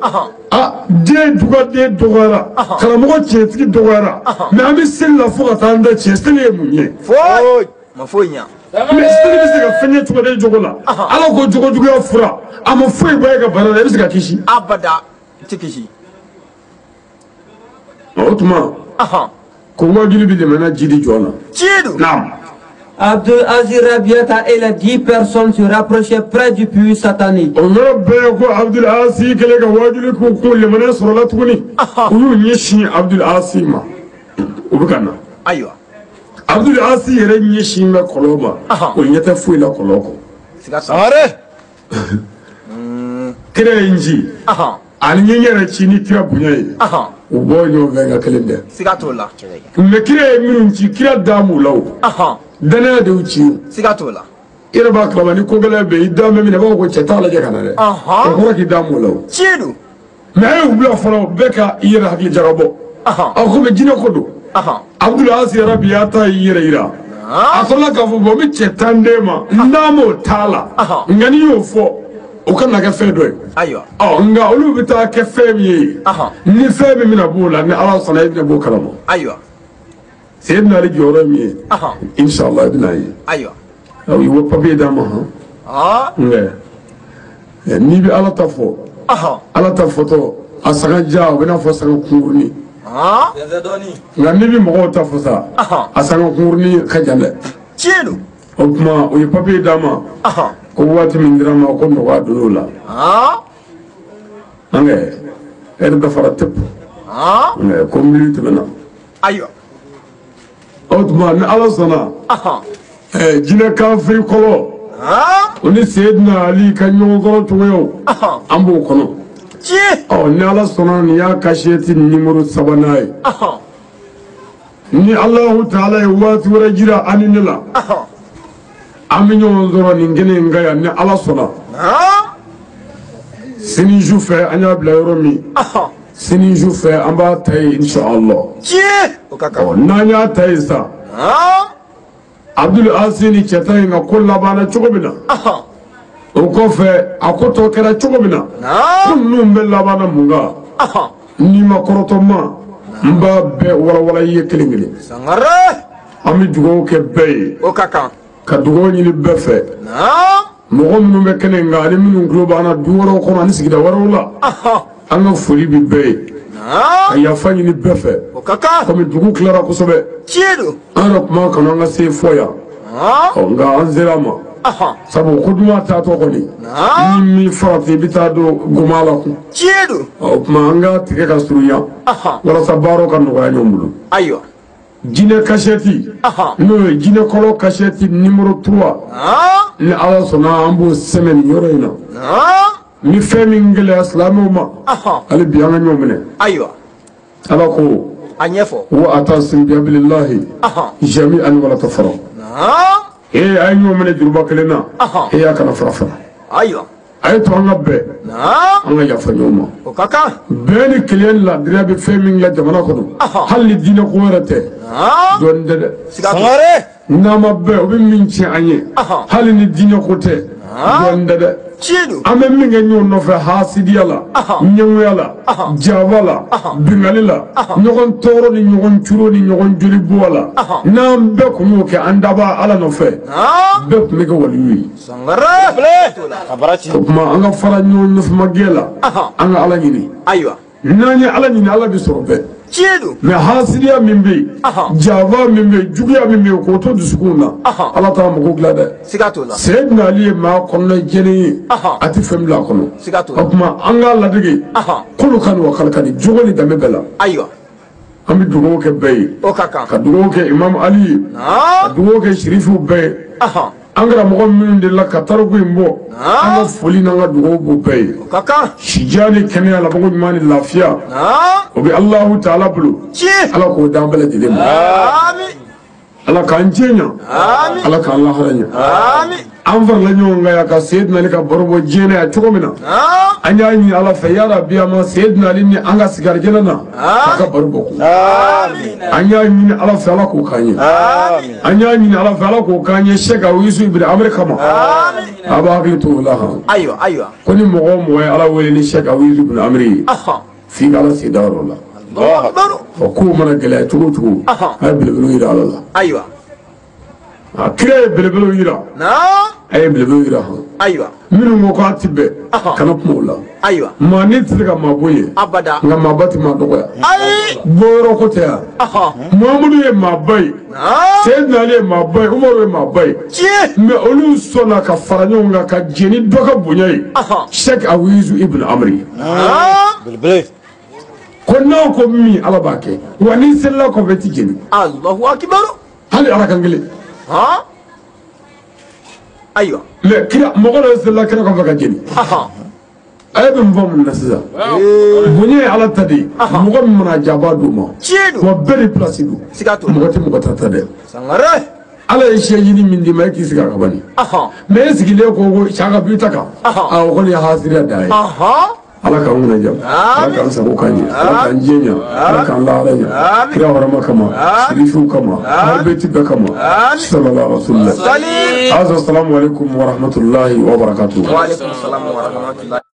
Speaker 1: A den dugaden dɔgɔyara. Karamɔgɔ tiɲɛtigi dɔgɔyara. Mais an bɛ seli la fo ka taa an da cɛ seli ye mun ye?
Speaker 2: Foyi. Ma foyi ɲa.
Speaker 1: Mais seli bɛ se ka fɛn ɲɛ cogo di jogo la? Ala ko jogojuguya fura a ma foyi bɔ e ka bana la e bɛ se ka kisi?
Speaker 2: Abada i tɛ kisi.
Speaker 1: O tuma. Ko waajuli bɛ dɛmɛ na jidi jɔ la.
Speaker 2: Tiɲɛ don.
Speaker 1: Naam.
Speaker 4: Abdul Aziz Rabiata et les 10 personnes se rapprochaient près du puits satanique.
Speaker 1: O yɔrɔ bɛɛ ko Abdul Aziz kɛlen ka waajuli k'u kun limaniya sɔrɔla tuguni. U y'u ɲɛsin Abdul Aziz ma. U bɛ ka na.
Speaker 2: Ayiwa.
Speaker 1: Abdul Aziz yɛrɛ ɲɛsin bɛ kɔlɔn ma. O ɲɛ tɛ foyi la kɔlɔn kɔ.
Speaker 2: Siga t'a la.
Speaker 1: Kira ye n ci. Ani n yɛrɛ ci ni kira bonya ye. U bɔ ɲɔgɔn fɛ nka kelen tɛ.
Speaker 2: Siga t'o la.
Speaker 1: Mais kira ye minnu ci kira da m'u la o. Danaya de y'u ci o.
Speaker 2: Siga t'o la.
Speaker 1: I yɛrɛ b'a kalama ni ko gɛlɛn bɛ yen i da bɛ min na i b'a fɔ ko cɛ t'a lajɛ ka na dɛ. O kɔrɔ k'i da m'o la o.
Speaker 2: Tiɲɛ don.
Speaker 1: Mais a y'u bila fɔlɔ bɛɛ ka i yɛrɛ hakili jagabɔ. A ko mais jinɛ ko don. Abdul Aziz yɛrɛ bi y'a ta y'i yɛrɛ yira. A sɔrɔla k'a fɔ bon n bɛ cɛ tan d'e ma n'a m'o t'a la. Nka n'i y'o fɔ. O kana kɛ fɛn dɔ ye.
Speaker 2: Ayiwa.
Speaker 1: Ɔ nka olu bɛ taa kɛ fɛn min ye. Ni fɛn min bɛna b'o la ni Ala sɔnna e bɛna b'o kalama.
Speaker 2: Ayiwa.
Speaker 1: Seydina Ali jɔyɔrɔ ye min ye. Inshallah i bɛna ye.
Speaker 2: Ayiwa.
Speaker 1: U ye papiye d'a ma han. Nka n'i bɛ Ala ta fɔ. Ala ta fɔtɔ a saga ja o bɛ n'a fɔ saga kunkurunin. Nka n'i bɛ mɔgɔw ta fɔ sa. A saga kunkurunin ka jan dɛ.
Speaker 2: Tiɲɛ don.
Speaker 1: O tuma u ye papiye d'a ma. Ko waati min dira ma ko nɔgɔya donn'o la. An ɛri dafara tepu. Ko miiri tɛmɛna.
Speaker 2: Ayiwa.
Speaker 1: O tuma ni Ala sɔnna. Jinɛ kafiri kɔlɔ. O ni Seydina Ali ka ɲɔgɔn kɔrɔ cogoyaw. An b'o kɔnɔ. Ɔ ni Ala sɔnna nin y'a kasiyɛti nimoro 3nan ye. Ni Alahu taala ye waati wɛrɛ jira an ni ne la. An bɛ ɲɔgɔn sɔrɔ nin kɛnɛ in kan yan ni Ala sɔnna. Sini su fɛ an y'a bila yɔrɔ min. Sini su fɛ an b'a ta yen inshallah. Ɔ n'an y'a ta yen sa. Abdul Aziz ni cɛ ta in ka ko labanna cogo min na. O kɔfɛ a ko tɔ kɛra cogo min na ko ninnu bɛ laban na mun kan n'i ma kɔrɔtɔ ma n b'a bɛɛ walawala i ye kelen kelen an bɛ dugawu kɛ bɛɛ ye
Speaker 2: o ka kan
Speaker 1: ka dugawu ɲini bɛɛ fɛ mɔgɔ minnu bɛ kɛnɛ in kan ani minnu tulo b'an na du wɛrɛw kɔnɔ ani sigida wɛrɛw la an ka foli bɛ bɛɛ ye ka yafa ɲini bɛɛ fɛ
Speaker 2: o ka kan
Speaker 1: komi dugu tilara kosɛbɛ
Speaker 2: tiɲɛ don
Speaker 1: an yɛrɛ tun b'a kanu an ka se fɔ yan nka an sera a ma sabu ko duman taatɔ kɔni ni min farati i bɛ taa don goma la kun
Speaker 2: tiɲɛ don
Speaker 1: o tuma an ka tigɛ ka surunya walasa baaraw ka nɔgɔya ɲɔgɔn bolo
Speaker 2: ayiwa
Speaker 1: jinɛ kasɛti n'o ye jinɛ kɔlɔ kasɛti numéro 3 ni Ala sɔnna an b'o sɛmɛ nin yɔrɔ in na ni fɛn min gɛlɛya silamɛw ma hali bi an ka ɲɔgɔn minɛ
Speaker 2: ayiwa
Speaker 1: Ala ko
Speaker 2: a ɲɛfɔ
Speaker 1: wa atasimu bihablillahi jami'an wala tafarraqu ee a ye ɲɔgɔn minɛ juruba kelen na e y'a kana fara fara
Speaker 2: ayiwa
Speaker 1: a ye to an ka bɛn an ka yafa ɲɔgɔn ma
Speaker 2: o ka kan
Speaker 1: bɛn ni kelenya ni laadiriya bɛ fɛn min kɛ jamana kɔnɔ hali ni diinɛ ko wɛrɛ tɛ dɔɔnin tɛ dɛ n'an ma bɛn o bɛ min tiɲɛ an ye hali ni diinɛ ko tɛ dɔɔnin tɛ dɛ an bɛ min kɛ ɲɔgɔn nɔfɛ hasidiya la ɲɛngoya la jaba la bingali la ɲɔgɔn tɔɔrɔ ni ɲɔgɔn curo ni ɲɔgɔn joli bɔ la n'an bɛɛ kun y'o kɛ an daba Ala nɔfɛ bɛɛ tun bɛ kɛ waliyu ye o tuma an ka fara ɲɔgɔn nɔfɛmagɛ la an ka Ala ɲini
Speaker 2: ayiwa
Speaker 1: n'an ye Ala ɲini Ala bɛ sɔrɔ bɛɛ mais hasidiya min bɛ yen jaba min bɛ yen juguya min bɛ yen k'o to dusukun na Ala t'a mago dilan dɛ Seydina Ali ye maa kɔnɔna jɛlen ye a tɛ fɛn bila a kɔnɔ o tuma an k'a ladege kolo kan wa kali jogo ni danbe bɛɛ la
Speaker 2: ayiwa
Speaker 1: an bɛ dugawu kɛ bɛɛ ye ka dugawu kɛ Imam Ali ye ka dugawu kɛ Sirifiw bɛɛ ye an karamɔgɔ minnu delila ka tariku in bɔ an ka foli n'an ka dugawu b'u bɛɛ ye sijan ni kɛnɛya labanko ɲuman ni lafiya o bɛ Alahu taala bolo Ala k'o d'an bɛɛ lajɛlen ma Ala k'an cɛ ɲa Ala k'an lahara ɲa an farala ɲɔgɔn kan yan ka Seydina Ali ka baro bɔ diɲɛ na yan cogo min na an y'a ɲini Ala fɛ yarabi a ma Seydina Ali ni an ka sigi arijɛnɛ na k'a ka baro bɔ kun an y'a ɲini Ala fɛ Ala k'o k'an ye an y'a ɲini Ala fɛ Ala k'o k'an ye Sɛki Awisu Ibn Amiri kama a b'a hakili to o la han
Speaker 2: ayiwa ayiwa
Speaker 1: ko ni mɔgɔ o mɔgɔ ye Ala wele ni Sɛki Awisu Ibn Amiri ye f'i ka Ala sen da yɔrɔ la ɔ kow mana gɛlɛya cogo o cogo a ye belebelew yira Ala la
Speaker 2: ayiwa
Speaker 1: a kira ye belebelew yira a ye belebelew yira han
Speaker 2: ayiwa
Speaker 1: minnu ko k'a ti bɛn kana kuma o la
Speaker 2: ayiwa
Speaker 1: maa ni tɛ se ka maa bonya
Speaker 2: abada
Speaker 1: nka maaba tɛ maa dɔgɔya
Speaker 2: ayi
Speaker 1: bɔyɔrɔ ko tɛ yan Muhamadu ye maaba ye Seydina Ali ye maaba ye Umaru ye maaba ye mais olu sɔnna ka fara ɲɔgɔn kan ka jɛn ni dɔ ka bonya ye Sɛki Awisu Ibn Amiri ko n'aw ko min Ala b'a kɛ wa n'i selila kɔfɛ i ti jeni
Speaker 2: Alahu akibaru
Speaker 1: hali Ala kan kelen
Speaker 2: ayiwa
Speaker 1: mais kira mɔgɔ dɔ selila kira kɔfɛ ka jeni a ye bɛ mun fɔ mun na sisan bonya ye Ala ta de ye mɔgɔ min mana ja a b'a d'o ma wa bɛɛ de place don mɔgɔ tɛ mɔgɔ ta ta dɛ Ala ye sɛ ɲini min d'i ma e k'i sigi a kan bani mais e sigilen ko ko saka b'i ta kan a o kɔni ye hasiriya dan ye Ala k'an kunna ja Ala k'an sago k'an ɲɛ Ala k'an diɲɛ ɲɛ Ala k'an lahara ɲɛ kira hɔrɔma kama sirifiw kama ahlubeti bɛɛ kama sallallahu alaihi wa sallam assalamu alaikum wa rahmatullahi wa barakatuh
Speaker 2: wa alaikum salam wa rahmatullahi.